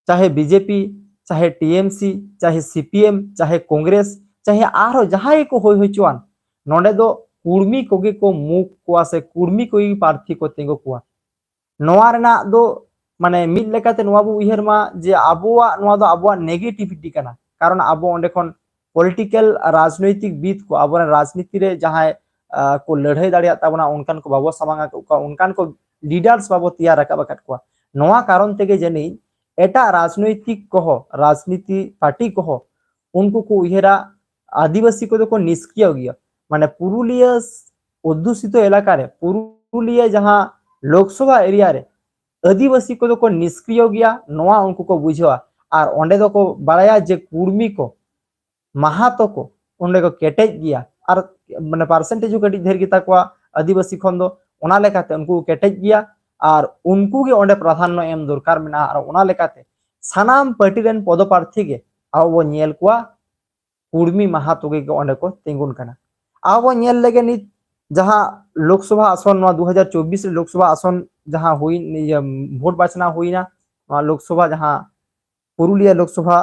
ᱪᱟᱦᱮ ᱵᱤᱡᱮᱯᱤ, ᱪᱟᱦᱮ ᱴᱤ ᱮᱢ ᱥᱤ, ᱪᱟᱦᱮ ᱥᱤ ᱯᱤ ᱮᱢ, ᱪᱟᱦᱮ ᱠᱚᱝᱜᱨᱮᱥ, ᱪᱟᱦᱮ ᱟᱨᱦᱚᱸ ᱡᱟᱦᱟᱸᱭ ᱜᱮᱠᱚ ᱦᱩᱭ ᱦᱚᱪᱚᱣᱟᱱ, ᱱᱚᱰᱮ ᱫᱚ ᱠᱩᱲᱢᱤ ᱠᱚᱜᱮ ᱠᱚ ᱢᱩᱠ ᱠᱚᱣᱟ ᱥᱮ ᱠᱩᱲᱢᱤ ᱠᱚᱜᱮ ᱯᱨᱟᱨᱛᱷᱤ ᱠᱚ ᱛᱤᱸᱜᱩ ᱠᱚᱣᱟ᱾ ᱱᱚᱣᱟ ᱨᱮᱱᱟᱜ ᱫᱚ, ᱢᱟᱱᱮ, ᱢᱤᱫ ᱞᱮᱠᱟᱛᱮ ᱱᱚᱣᱟ ᱵᱚ ᱩᱭᱦᱟᱹᱨ ᱢᱟ ᱡᱮ ᱟᱵᱚᱣᱟᱜ, ᱱᱚᱣᱟ ᱫᱚ ᱟᱵᱚᱣᱟᱜ ᱱᱮᱜᱮᱴᱤᱵᱷᱤᱴᱤ ᱠᱟᱱᱟ, ᱠᱟᱨᱚᱱ ᱟᱵᱚ ᱚᱸᱰᱮ ᱠᱷᱚᱱ ᱯᱚᱞᱤᱴᱤᱠᱮᱞ, ᱨᱟᱡᱽᱱᱳᱭᱛᱤᱠ ᱵᱤᱫ ᱠᱚ, ᱟᱵᱚᱨᱮᱱ ᱨᱟᱡᱽᱱᱤᱛᱤ ᱨᱮ ᱡᱟᱦᱟᱸᱭ, ᱟᱸ, ᱠᱚ ᱞᱟᱹᱲᱦᱟᱹᱭ ᱫᱟᱲᱮᱭᱟᱜ ᱛᱟᱵᱚᱱᱟ, ᱚᱱᱠᱟᱱ ᱠᱚ ᱵᱟᱵᱚ ᱥᱟᱢᱟᱝ ᱟᱠᱟᱫ ᱠᱚᱣᱟ, ᱚᱱᱠᱟᱱ ᱠᱚ ᱞᱤᱰᱟᱨᱥ ᱵᱟᱵᱚ ᱛᱮᱭᱟᱨ ᱨᱟᱠᱟᱵ ᱟᱠᱟᱫ ᱠᱚᱣᱟ᱾ ᱱᱚᱣᱟ ᱠᱟᱨᱚᱱ ᱛᱮᱜᱮ ᱡᱟᱹᱱᱤᱡ ᱮᱴᱟᱜ ᱨᱟᱡᱽᱱᱳᱭᱛᱤᱠ ᱠᱚᱦᱚᱸ, ᱨᱟᱡᱽᱱᱤᱛᱤ ᱯᱟᱨᱴᱤ ᱠᱚᱦᱚᱸ, ᱩᱱᱠᱩ ᱠᱚ ᱩᱭᱦᱟᱹᱨᱟ ᱟᱹᱫᱤᱵᱟᱹᱥᱤ ᱠᱚᱫᱚ ᱠᱚ ᱱᱤᱥᱠᱨᱤᱭᱚ ᱜᱮᱭᱟ, ᱢᱟᱱᱮ ᱯᱩᱨᱩᱞᱤᱭᱟᱹ ᱚᱫᱽᱫᱷᱩᱥᱤᱛᱚ ᱮᱞᱟᱠᱟ ᱨᱮ, ᱯᱩᱨᱩᱞᱤᱭᱟᱹ ᱡᱟᱦᱟᱸ ᱞᱳᱠᱥᱚᱵᱷᱟ ᱮᱨᱤᱭᱟ ᱨᱮ ᱟᱹᱫᱤᱵᱟᱹᱥᱤ ᱠᱚᱫᱚ ᱠᱚ ᱱᱤᱥᱠᱨᱤᱭᱚ ᱜᱮᱭᱟ, ᱱᱚᱣᱟ ᱩᱱᱠᱩ ᱠᱚ ᱵᱩᱡᱷᱟᱹᱣᱟ᱾ ᱟᱨ ᱚᱸᱰᱮ ᱫᱚᱠᱚ ᱵᱟᱲᱟᱭᱟ ᱡᱮ ᱠᱩᱲᱢᱤ ᱠᱚ, ᱢᱟᱦᱟᱛᱚ ᱠᱚ ᱚᱸᱰᱮ ᱠᱚ ᱠᱮᱴᱮᱡ ᱜᱮᱭᱟ, ᱟᱨ ᱢᱟᱱᱮ ᱯᱟᱨᱥᱮᱱᱴᱮᱡᱽ ᱦᱚᱸ ᱠᱟᱹᱴᱤᱡ ᱰᱷᱮᱨ ᱜᱮᱛᱟ ᱠᱚᱣᱟ ᱟᱹᱫᱤᱵᱟᱹᱥᱤ ᱠᱷᱚᱱ ᱫᱚ᱾ ᱚᱱᱟ ᱞᱮᱠᱟᱛᱮ ᱩᱱᱠᱩ ᱠᱚ ᱠᱮᱴᱮᱡ ᱜᱮᱭᱟ, ᱟᱨ ᱩᱱᱠᱩ ᱜᱮ ᱚᱸᱰᱮ ᱯᱨᱟᱫᱷᱟᱱᱱᱚ ᱮᱢ ᱫᱚᱨᱠᱟᱨ ᱢᱮᱱᱟᱜᱼᱟ᱾ ᱟᱨ ᱚᱱᱟ ᱞᱮᱠᱟᱛᱮ ᱥᱟᱱᱟᱢ ᱯᱟᱨᱴᱤ ᱨᱮᱱ ᱯᱚᱫᱚᱯᱟᱨᱛᱷᱤ ᱜᱮ ᱟᱵᱚ ᱵᱚᱱ ᱧᱮᱞ ᱠᱚᱣᱟ, ᱠᱩᱲᱢᱤ ᱢᱟᱦᱟᱛᱚ ᱜᱮ ᱚᱸᱰᱮ ᱠᱚ ᱛᱤᱸᱜᱩᱱ ᱠᱟᱱᱟ᱾ ᱟᱵᱚ ᱵᱚᱱ ᱧᱮᱞ ᱞᱮᱜᱮ ᱱᱤᱛ ᱡᱟᱦᱟᱸ ᱞᱳᱠᱥᱚᱵᱷᱟ ᱟᱥᱚᱱ, ᱱᱚᱣᱟ ᱫᱩ ᱦᱟᱡᱟᱨ ᱪᱚᱵᱵᱤᱥ ᱨᱮ ᱞᱳᱠᱥᱚᱵᱷᱟ ᱟᱥᱚᱱ ᱡᱟᱦᱟᱸ ᱦᱩᱭ, ᱤᱭᱟᱹ, ᱵᱷᱳᱴ ᱵᱟᱪᱷᱱᱟᱣ ᱦᱩᱭᱱᱟ, ᱱᱚᱣᱟ ᱞᱳᱠᱥᱚᱵᱷᱟ ᱡᱟᱦᱟᱸ ᱯᱩᱨᱩᱞᱤᱭᱟᱹ ᱞᱳᱠᱥᱚᱵᱷᱟ,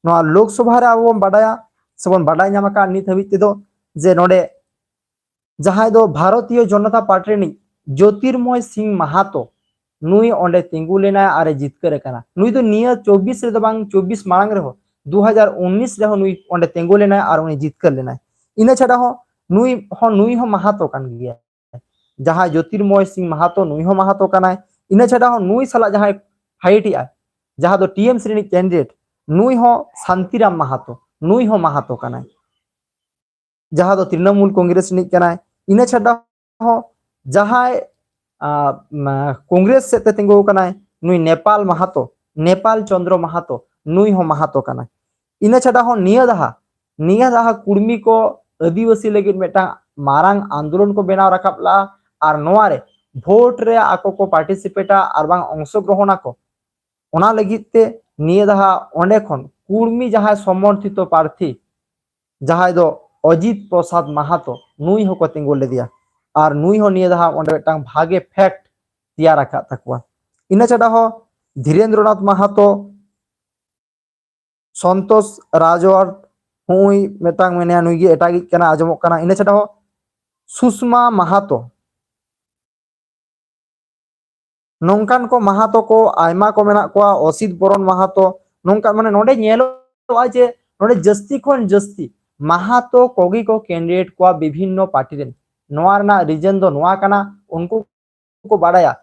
ᱱᱚᱣᱟ ᱞᱳᱠᱥᱚᱵᱷᱟ ᱨᱮ ᱟᱵᱚ ᱵᱚᱱ ᱵᱟᱰᱟᱭᱟ ᱥᱮᱵᱚᱱ ᱵᱟᱰᱟᱭ ᱧᱟᱢ ᱟᱠᱟᱫ ᱱᱤᱛ ᱦᱟᱹᱵᱤᱡ ᱛᱮᱫᱚ ᱡᱮ ᱱᱚᱰᱮ ᱡᱟᱦᱟᱸᱭ ᱫᱚ ᱵᱷᱟᱨᱚᱛᱤᱭᱚ ᱡᱚᱱᱚᱛᱟ ᱯᱟᱨᱴᱤ ᱨᱤᱱᱤᱡ ᱡᱳᱛᱤᱨᱢᱚᱭ ᱥᱤᱝ ᱢᱟᱦᱟᱛᱚ, ᱱᱩᱭ ᱚᱸᱰᱮ ᱛᱤᱸᱜᱩ ᱞᱮᱱᱟᱭ ᱟᱨᱮ ᱡᱤᱛᱠᱟᱹᱨ ᱟᱠᱟᱱᱟ᱾ ᱱᱩᱭ ᱫᱚ ᱱᱤᱭᱟᱹ ᱪᱚᱵᱵᱤᱥ ᱨᱮᱫᱚ ᱵᱟᱝ, ᱪᱚᱵᱵᱤᱥ ᱢᱟᱲᱟᱝ ᱨᱮᱦᱚᱸ, ᱫᱩ ᱦᱟᱡᱟᱨ ᱩᱱᱤᱥ ᱨᱮᱦᱚᱸ ᱱᱩᱭ ᱚᱸᱰᱮ ᱛᱤᱸᱜᱩ ᱞᱮᱱᱟᱭ ᱟᱨ ᱩᱱᱤ ᱡᱤᱛᱠᱟᱹᱨ ᱞᱮᱱᱟᱭ᱾ ᱤᱱᱟᱹ ᱪᱷᱟᱰᱟ ᱦᱚᱸ ᱱᱩᱭ ᱦᱚᱸ, ᱱᱩᱭ ᱦᱚᱸ ᱢᱟᱦᱟᱛᱚ ᱠᱟᱱ ᱜᱮᱭᱟᱭ᱾ ᱡᱟᱦᱟᱸᱭ ᱡᱳᱛᱤᱨᱢᱚᱭ ᱥᱤᱝ ᱢᱟᱦᱟᱛᱚ, ᱱᱩᱭ ᱦᱚᱸ ᱢᱟᱦᱟᱛᱚ ᱠᱟᱱᱟᱭ᱾ ᱤᱱᱟᱹ ᱪᱷᱟᱰᱟ ᱦᱚᱸ ᱱᱩᱭ ᱥᱟᱞᱟᱜ ᱡᱟᱦᱟᱸᱭ ᱯᱷᱟᱭᱤᱴ ᱮᱜᱼᱟᱭ, ᱡᱟᱦᱟᱸ ᱫᱚ ᱴᱤ ᱮᱢ ᱥᱤ ᱨᱤᱱᱤᱡ ᱠᱮᱱᱰᱤᱰᱮᱴ, ᱱᱩᱭ ᱦᱚᱸ ᱥᱟᱱᱛᱤᱨᱟᱢ ᱢᱟᱦᱟᱛᱚ, ᱱᱩᱭ ᱦᱚᱸ ᱢᱟᱦᱟᱛᱚ ᱠᱟᱱᱟᱭ, ᱡᱟᱦᱟᱸ ᱫᱚ ᱛᱨᱤᱱᱚᱢᱩᱞ ᱠᱚᱝᱜᱨᱮᱥ ᱨᱤᱱᱤᱡ ᱠᱟᱱᱟᱭ᱾ ᱤᱱᱟᱹ ᱪᱷᱟᱰᱟ ᱦᱚᱸ ᱡᱟᱦᱟᱸᱭ, ᱟ, ᱢᱟ, ᱠᱚᱝᱜᱨᱮᱥ ᱥᱮᱫ ᱛᱮ ᱛᱤᱸᱜᱩ ᱟᱠᱟᱱᱟᱭ, ᱱᱩᱭ ᱱᱮᱯᱟᱞ ᱢᱟᱦᱟᱛᱚ, ᱱᱮᱯᱟᱞ ᱪᱚᱸᱫᱽᱨᱚ ᱢᱟᱦᱟᱛᱚ, ᱱᱩᱭ ᱦᱚᱸ ᱢᱟᱦᱟᱛᱚ ᱠᱟᱱᱟᱭ᱾ ᱤᱱᱟᱹ ᱪᱷᱟᱰᱟ ᱦᱚᱸ ᱱᱤᱭᱟᱹ ᱫᱟᱦᱟ, ᱱᱤᱭᱟᱹ ᱫᱟᱦᱟ ᱠᱩᱲᱢᱤ ᱠᱚ ᱟᱹᱫᱤᱵᱟᱹᱥᱤ ᱞᱟᱹᱜᱤᱫ ᱢᱤᱫᱴᱟᱝ ᱢᱟᱨᱟᱝ ᱟᱱᱫᱳᱞᱚᱱ ᱠᱚ ᱵᱮᱱᱟᱣ ᱨᱟᱠᱟᱵ ᱞᱟᱜᱼᱟ, ᱟᱨ ᱱᱚᱣᱟ ᱨᱮ ᱵᱷᱳᱴ ᱨᱮ ᱟᱠᱚ ᱠᱚ ᱯᱟᱨᱴᱤᱥᱤᱯᱮᱴᱟ ᱟᱨ ᱵᱟᱝ ᱚᱝᱥᱚᱜᱨᱚᱦᱚᱱ ᱟᱠᱚ᱾ ᱚᱱᱟ ᱞᱟᱹᱜᱤᱫ ᱛᱮ ᱱᱤᱭᱟᱹ ᱫᱟᱦᱟ ᱚᱸᱰᱮ ᱠᱷᱚᱱ ᱠᱩᱲᱢᱤ ᱡᱟᱦᱟᱸᱭ ᱥᱚᱢᱚᱨᱛᱷᱤᱛᱚ ᱯᱟᱨᱛᱷᱤ, ᱡᱟᱦᱟᱸᱭ ᱫᱚ ᱚᱡᱤᱛ ᱯᱨᱚᱥᱟᱫᱽ ᱢᱟᱦᱟᱛᱚ, ᱱᱩᱭ ᱦᱚᱸᱠᱚ ᱛᱤᱸᱜᱩ ᱞᱮᱫᱮᱭᱟ᱾ ᱟᱨ ᱱᱩᱭ ᱦᱚᱸ ᱱᱤᱭᱟᱹ ᱫᱟᱦᱟ ᱚᱸᱰᱮ ᱢᱤᱫᱴᱟᱝ ᱵᱷᱟᱜᱮ ᱯᱷᱮᱠᱴ ᱛᱮᱭᱟᱨ ᱟᱠᱟᱫ ᱛᱟᱠᱚᱣᱟ᱾ ᱤᱱᱟᱹ ᱪᱷᱟᱰᱟ ᱦᱚᱸ ᱫᱷᱤᱨᱮᱱᱫᱨᱚᱱᱟᱛᱷ ᱢᱟᱦᱟᱛᱚ, ᱥᱚᱱᱛᱳᱥ ᱨᱟᱡᱣᱟᱨ, ᱱᱩᱭ ᱢᱤᱫᱴᱟᱝ ᱢᱮᱱᱟᱭᱟ, ᱱᱩᱭ ᱜᱮ ᱮᱴᱟᱜᱤᱡ ᱠᱟᱱᱟ, ᱟᱸᱡᱚᱢᱚᱜ ᱠᱟᱱᱟ᱾ ᱤᱱᱟᱹ ᱪᱷᱟᱰᱟ ᱦᱚᱸ ᱥᱩᱥᱢᱟ ᱢᱟᱦᱟᱛᱚ, ᱱᱚᱝᱠᱟᱱ ᱠᱚ ᱢᱟᱦᱟᱛᱚ ᱠᱚ ᱟᱭᱢᱟ ᱠᱚ ᱢᱮᱱᱟᱜ ᱠᱚᱣᱟ, ᱚᱥᱤᱛ ᱵᱚᱨᱚᱱ ᱢᱟᱦᱟᱛᱚ, ᱱᱚᱝᱠᱟ ᱢᱟᱱᱮ ᱱᱚᱰᱮ ᱧᱮᱞᱚᱜᱼᱟ ᱡᱮ ᱱᱚᱰᱮ ᱡᱟᱹᱥᱛᱤ ᱠᱷᱚᱱ ᱡᱟᱹᱥᱛᱤ ᱢᱟᱦᱟᱛᱚ ᱠᱚᱜᱮ ᱠᱚ ᱠᱮᱱᱰᱤᱰᱮᱴ ᱠᱚᱣᱟ ᱵᱤᱵᱷᱤᱱᱱᱚ ᱯᱟᱨᱴᱤ ᱨᱮᱱ᱾ ᱱᱚᱣᱟ ᱨᱮᱱᱟᱜ ᱨᱤᱡᱮᱱ ᱫᱚ ᱱᱚᱣᱟ ᱠᱟᱱᱟ, ᱩᱱᱠᱩ ᱠᱚ ᱵᱟᱲᱟᱭᱟ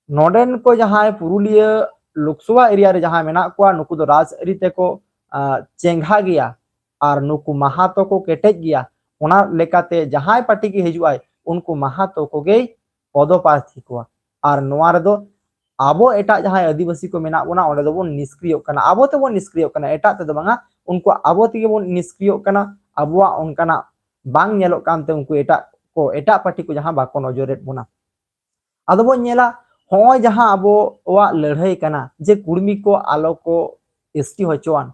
ᱱᱚᱰᱮᱱ ᱠᱚ ᱡᱟᱦᱟᱸᱭ ᱯᱩᱨᱩᱞᱤᱭᱟᱹ ᱞᱳᱠᱥᱚᱵᱷᱟ ᱮᱨᱤᱭᱟ ᱨᱮ ᱡᱟᱦᱟᱸᱭ ᱢᱮᱱᱟᱜ ᱠᱚᱣᱟ, ᱱᱩᱠᱩ ᱫᱚ ᱨᱟᱡᱽᱟᱹᱨᱤ ᱛᱮᱠᱚ, ᱟ, ᱪᱮᱸᱜᱷᱟ ᱜᱮᱭᱟ ᱟᱨ ᱱᱩᱠᱩ ᱢᱟᱦᱟᱛᱚ ᱠᱚ ᱠᱮᱴᱮᱡ ᱜᱮᱭᱟ᱾ ᱚᱱᱟ ᱞᱮᱠᱟᱛᱮ ᱡᱟᱦᱟᱸᱭ ᱯᱟᱨᱴᱤ ᱜᱮ ᱦᱤᱡᱩᱜ ᱟᱭ, ᱩᱱᱠᱩ ᱢᱟᱦᱟᱛᱚ ᱠᱚᱜᱮᱭ ᱯᱚᱫᱚᱯᱟᱨᱛᱷᱤ ᱠᱚᱣᱟ᱾ ᱟᱨ ᱱᱚᱣᱟ ᱨᱮᱫᱚ ᱟᱵᱚ ᱮᱴᱟᱜ ᱡᱟᱦᱟᱸᱭ ᱟᱹᱫᱤᱵᱟᱹᱥᱤ ᱠᱚ ᱢᱮᱱᱟᱜ ᱵᱚᱱᱟ, ᱚᱸᱰᱮ ᱫᱚᱵᱚᱱ ᱱᱤᱥᱠᱨᱤᱭᱚᱜ ᱠᱟᱱᱟ, ᱟᱵᱚ ᱛᱮᱵᱚᱱ ᱱᱤᱥᱠᱨᱤᱭᱚᱜ ᱠᱟᱱᱟ, ᱮᱴᱟᱜ ᱛᱮᱫᱚ ᱵᱟᱝᱟ᱾ ᱩᱱᱠᱩ ᱟᱵᱚ ᱛᱮᱜᱮ ᱵᱚᱱ ᱱᱤᱥᱠᱨᱤᱭᱚᱜ ᱠᱟᱱᱟ᱾ ᱟᱵᱚᱣᱟᱜ ᱚᱱᱠᱟᱱᱟᱜ ᱵᱟᱝ ᱧᱮᱞᱚᱜ ᱠᱟᱱᱛᱮ ᱩᱱᱠᱩ ᱮᱴᱟᱜ ᱠᱚ, ᱮᱴᱟᱜ ᱯᱟᱹᱴᱤ ᱠᱚ ᱡᱟᱦᱟᱸ ᱵᱟᱠᱚ ᱱᱚᱡᱚᱨᱮᱫ ᱵᱚᱱᱟ᱾ ᱟᱫᱚ ᱵᱚᱱ ᱧᱮᱞᱟ, ᱦᱚᱸᱜᱼᱚᱭ ᱡᱟᱦᱟᱸ ᱟᱵᱚᱣᱟᱜ ᱞᱟᱹᱲᱦᱟᱹᱭ ᱠᱟᱱᱟ ᱡᱮ ᱠᱩᱲᱢᱤ ᱠᱚ ᱟᱞᱚ ᱠᱚ ᱮᱥ ᱴᱤ ᱦᱚᱪᱚᱣᱟᱱ,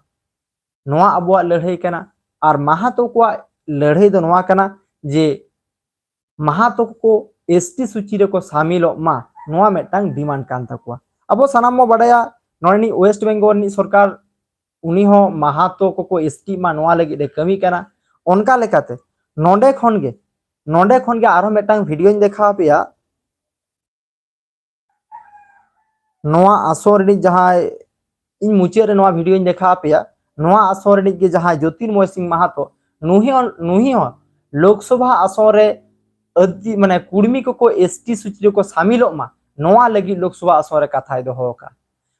ᱱᱚᱣᱟ ᱟᱵᱚᱣᱟᱜ ᱞᱟᱹᱲᱦᱟᱹᱭ ᱠᱟᱱᱟ᱾ ᱟᱨ ᱢᱟᱦᱟᱛᱚ ᱠᱚᱣᱟᱜ ᱞᱟᱹᱲᱦᱟᱹᱭ ᱫᱚ ᱱᱚᱣᱟ ᱠᱟᱱᱟ ᱡᱮ ᱢᱟᱦᱟᱛᱚ ᱠᱚ ᱮᱥ ᱴᱤ ᱥᱩᱪᱤ ᱨᱮᱠᱚ ᱥᱟᱢᱤᱞᱚᱜ ᱢᱟ, ᱱᱚᱣᱟ ᱢᱤᱫᱴᱟᱝ ᱰᱤᱢᱟᱱᱰ ᱠᱟᱱ ᱛᱟᱠᱚᱣᱟ᱾ ᱟᱵᱚ ᱥᱟᱱᱟᱢ ᱵᱚ ᱵᱟᱰᱟᱭᱟ, ᱱᱚᱰᱮᱱᱤᱡ ᱳᱭᱮᱥᱴ ᱵᱮᱝᱜᱚᱞ ᱨᱤᱱᱤᱡ ᱥᱚᱨᱠᱟᱨ, ᱩᱱᱤ ᱦᱚᱸ ᱢᱟᱦᱟᱛᱚ ᱠᱚᱠᱚ ᱮᱥ ᱴᱤ ᱢᱟ, ᱱᱚᱣᱟ ᱞᱟᱹᱜᱤᱫ ᱮ ᱠᱟᱹᱢᱤ ᱠᱟᱱᱟ᱾ ᱚᱱᱠᱟ ᱞᱮᱠᱟᱛᱮ ᱱᱚᱰᱮ ᱠᱷᱚᱱ ᱜᱮ, ᱱᱚᱰᱮ ᱠᱷᱚᱱ ᱜᱮ ᱟᱨᱦᱚᱸ ᱢᱤᱫᱴᱟᱝ ᱵᱷᱤᱰᱤᱭᱳᱧ ᱫᱮᱠᱷᱟᱣ ᱟᱯᱮᱭᱟ᱾ ᱱᱚᱣᱟ ᱟᱥᱚᱨ ᱨᱤᱱᱤᱡ ᱡᱟᱦᱟᱸᱭ, ᱤᱧ ᱢᱩᱪᱟᱹᱫ ᱨᱮ ᱱᱚᱣᱟ ᱵᱷᱤᱰᱤᱭᱳᱧ ᱫᱮᱠᱷᱟᱣ ᱟᱯᱮᱭᱟ, ᱱᱚᱣᱟ ᱟᱥᱚᱨ ᱨᱤᱱᱤᱡ ᱜᱮ ᱡᱟᱦᱟᱸᱭ ᱡᱳᱛᱤᱨᱢᱚᱭ ᱥᱤᱝ ᱢᱟᱦᱟᱛᱚ, ᱱᱩᱭ ᱦᱚᱸ, ᱱᱩᱭ ᱦᱚᱸ ᱞᱳᱠᱥᱚᱵᱷᱟ ᱟᱥᱚᱨ ᱨᱮ ᱟᱹᱫᱤ-, ᱢᱟᱱᱮ ᱠᱩᱲᱢᱤ ᱠᱚᱠᱚ ᱮᱥ ᱴᱤ ᱥᱩᱪᱤ ᱨᱮᱠᱚ ᱥᱟᱢᱤᱞᱚᱜ ᱢᱟ, ᱱᱚᱣᱟ ᱞᱟᱹᱜᱤᱫ ᱞᱳᱠᱥᱚᱵᱷᱟ ᱟᱥᱚᱨ ᱨᱮ ᱠᱟᱛᱷᱟᱭ ᱫᱚᱦᱚ ᱟᱠᱟᱫᱼᱟ᱾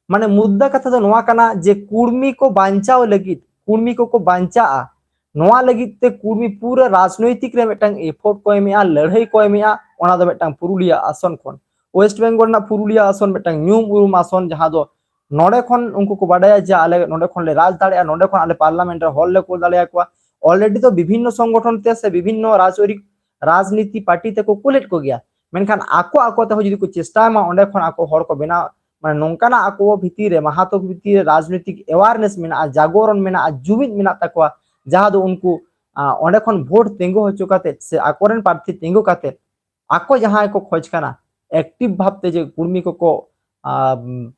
ᱢᱟᱱᱮ ᱢᱩᱫᱽᱫᱟ ᱠᱟᱛᱷᱟ ᱫᱚ ᱱᱚᱣᱟ ᱠᱟᱱᱟ ᱡᱮ ᱠᱩᱲᱢᱤ ᱠᱚ ᱵᱟᱧᱪᱟᱣ ᱞᱟᱹᱜᱤᱫ, ᱠᱩᱲᱢᱤ ᱠᱚᱠᱚ ᱵᱟᱧᱪᱟᱜᱼᱟ, ᱱᱚᱣᱟ ᱞᱟᱹᱜᱤᱫ ᱛᱮ ᱠᱩᱲᱢᱤ ᱯᱩᱨᱟᱹ ᱨᱟᱡᱽᱱᱳᱭᱛᱤᱠ ᱨᱮ ᱢᱤᱫᱴᱟᱝ ᱮᱯᱷᱳᱨᱴ ᱠᱚ ᱮᱢᱮᱜᱼᱟ, ᱞᱟᱹᱲᱦᱟᱹᱭ ᱠᱚ ᱮᱢᱮᱜᱼᱟ᱾ ᱚᱱᱟ ᱫᱚ ᱢᱤᱫᱴᱟᱝ ᱯᱩᱨᱩᱞᱤᱭᱟᱹ ᱟᱥᱚᱱ ᱠᱷᱚᱱ, ᱳᱭᱮᱥᱴ ᱵᱮᱝᱜᱚᱞ ᱨᱮᱱᱟᱜ ᱯᱩᱨᱩᱞᱤᱭᱟᱹ ᱟᱥᱚᱱ ᱢᱤᱫᱴᱟᱝ ᱧᱩᱢ ᱩᱨᱩᱢ ᱟᱥᱚᱱ, ᱡᱟᱦᱟᱸ ᱫᱚ ᱱᱚᱰᱮ ᱠᱷᱚᱱ ᱩᱱᱠᱩ ᱠᱚ ᱵᱟᱰᱟᱭᱟ ᱡᱮ ᱟᱞᱮ ᱱᱚᱰᱮ ᱠᱷᱚᱱ ᱞᱮ ᱨᱟᱡᱽ ᱫᱟᱲᱮᱭᱟᱜᱼᱟ, ᱱᱚᱰᱮ ᱠᱷᱚᱱ ᱟᱞᱮ ᱯᱟᱨᱞᱟᱢᱮᱱᱴ ᱨᱮ ᱦᱚᱲ ᱞᱮ ᱠᱳᱞ ᱫᱟᱲᱮᱭᱟᱠᱚᱣᱟ᱾ ᱚᱞᱨᱮᱰᱤ ᱫᱚ ᱵᱤᱵᱷᱤᱱᱱᱚ ᱥᱚᱝᱜᱚᱴᱷᱚᱱ ᱛᱮ ᱥᱮ ᱵᱤᱵᱷᱤᱱᱱᱚ ᱨᱟᱡᱽᱟᱹᱨᱤ, ᱨᱟᱡᱽᱱᱤᱛᱤ ᱯᱟᱨᱴᱤ ᱛᱮᱠᱚ ᱠᱳᱞᱮᱫ ᱠᱚᱜᱮᱭᱟ, ᱢᱮᱱᱠᱷᱟᱱ ᱟᱠᱚ ᱟᱠᱚ ᱛᱮᱦᱚᱸ ᱡᱩᱫᱤ ᱠᱚ ᱪᱮᱥᱴᱟᱭ ᱢᱟ ᱚᱸᱰᱮ ᱠᱷᱚᱱ ᱟᱠᱚ ᱦᱚᱲ ᱠᱚ ᱵᱮᱱᱟᱣ, ᱢᱟᱱᱮ ᱱᱚᱝᱠᱟᱱᱟᱜ ᱟᱠᱚ ᱵᱷᱤᱛᱤᱨ ᱨᱮ, ᱢᱟᱦᱟᱛᱚ ᱵᱷᱤᱛᱤᱨ ᱨᱮ ᱨᱟᱡᱽᱱᱤᱛᱤᱠ ᱮᱣᱟᱨᱱᱮᱥ ᱢᱮᱱᱟᱜᱼᱟ, ᱡᱟᱜᱚᱨᱚᱱ ᱢᱮᱱᱟᱜᱼᱟ, ᱡᱩᱢᱤᱫ ᱢᱮᱱᱟᱜ ᱛᱟᱠᱚᱣᱟ, ᱡᱟᱦᱟᱸ ᱫᱚ ᱩᱱᱠᱩ, ᱟ, ᱚᱸᱰᱮ ᱠᱷᱚᱱ ᱵᱷᱳᱴ ᱛᱤᱸᱜᱩ ᱦᱚᱪᱚ ᱠᱟᱛᱮ ᱥᱮ ᱟᱠᱚᱨᱮᱱ ᱯᱨᱟᱨᱛᱷᱤ ᱛᱤᱸᱜᱩ ᱠᱟᱛᱮ ᱟᱠᱚ ᱡᱟᱦᱟᱸᱭ ᱠᱚ ᱠᱷᱚᱡᱽ ᱠᱟᱱᱟ ᱮᱠᱴᱤᱵᱷ ᱵᱷᱟᱵᱛᱮ ᱡᱮ ᱠᱩᱲᱢᱤ ᱠᱚᱠᱚ, ᱟᱢ,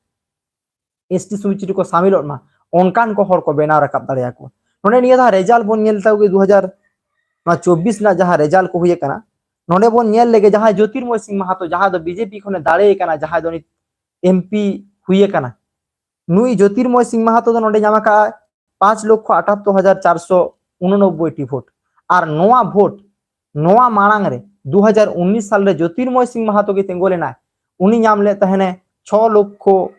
ᱮᱥ ᱴᱤ ᱥᱩᱪᱤ ᱨᱮᱠᱚ ᱥᱟᱢᱤᱞᱚᱜ ᱢᱟ, ᱚᱱᱠᱟᱱ ᱠᱚ ᱦᱚᱲ ᱠᱚ ᱵᱮᱱᱟᱣ ᱨᱟᱠᱟᱵ ᱫᱟᱲᱮᱭᱟᱠᱚᱣᱟ᱾ ᱱᱚᱰᱮ ᱱᱤᱭᱟᱹ ᱫᱷᱟᱣ ᱨᱮᱡᱟᱞᱴ ᱵᱚᱱ ᱧᱮᱞ ᱛᱟᱵᱚ ᱜᱮ, ᱫᱩ ᱦᱟᱡᱟᱨ ᱪᱚᱵᱵᱤᱥ ᱨᱮᱱᱟᱜ ᱡᱟᱦᱟᱸ ᱨᱮᱡᱟᱞᱴ ᱠᱚ ᱦᱩᱭ ᱟᱠᱟᱱᱟ, ᱱᱚᱰᱮ ᱵᱚᱱ ᱧᱮᱞ ᱞᱮᱜᱮ ᱡᱟᱦᱟᱸᱭ ᱡᱳᱛᱤᱨᱢᱚᱭ ᱥᱤᱝ ᱢᱟᱦᱟᱛᱚ, ᱡᱟᱦᱟᱸᱭ ᱫᱚ ᱵᱤᱡᱮᱯᱤ ᱠᱷᱚᱱᱮ ᱫᱟᱲᱮ ᱟᱠᱟᱱᱟ, ᱡᱟᱦᱟᱸᱭ ᱫᱚ ᱱᱤᱛ ᱮᱢ ᱯᱤ ᱦᱩᱭ ᱟᱠᱟᱱᱟ, ᱱᱩᱭ ᱡᱳᱛᱤᱨᱢᱚᱭ ᱥᱤᱝ ᱢᱟᱦᱟᱛᱚ ᱫᱚ ᱱᱚᱰᱮ ᱧᱟᱢ ᱟᱠᱟᱫᱼᱟᱭ ᱯᱟᱸᱪ ᱞᱚᱠᱷᱚ ᱟᱴᱟᱛᱛᱳᱨ ᱦᱟᱡᱟᱨ ᱪᱟᱨᱥᱚ ᱩᱱᱚᱱᱚᱵᱵᱳᱭ ᱴᱤ ᱵᱷᱳᱴ᱾ ᱟᱨ ᱱᱚᱣᱟ ᱵᱷᱳᱴ, ᱱᱚᱣᱟ ᱢᱟᱲᱟᱝ ᱨᱮ ᱫᱩ ᱦᱟᱡᱟᱨ ᱩᱱᱤᱥ ᱥᱟᱞ ᱨᱮ ᱡᱳᱛᱤᱨᱢᱚᱭ ᱥᱤᱝ ᱢᱟᱦᱟᱛᱚ ᱜᱮ ᱛᱤᱸᱜᱩ ᱞᱮᱱᱟᱭ, ᱩᱱᱤ ᱧᱟᱢ ᱞᱮᱫ ᱛᱟᱦᱮᱱᱮ ᱪᱷᱚ ᱞᱚᱠᱷᱚ,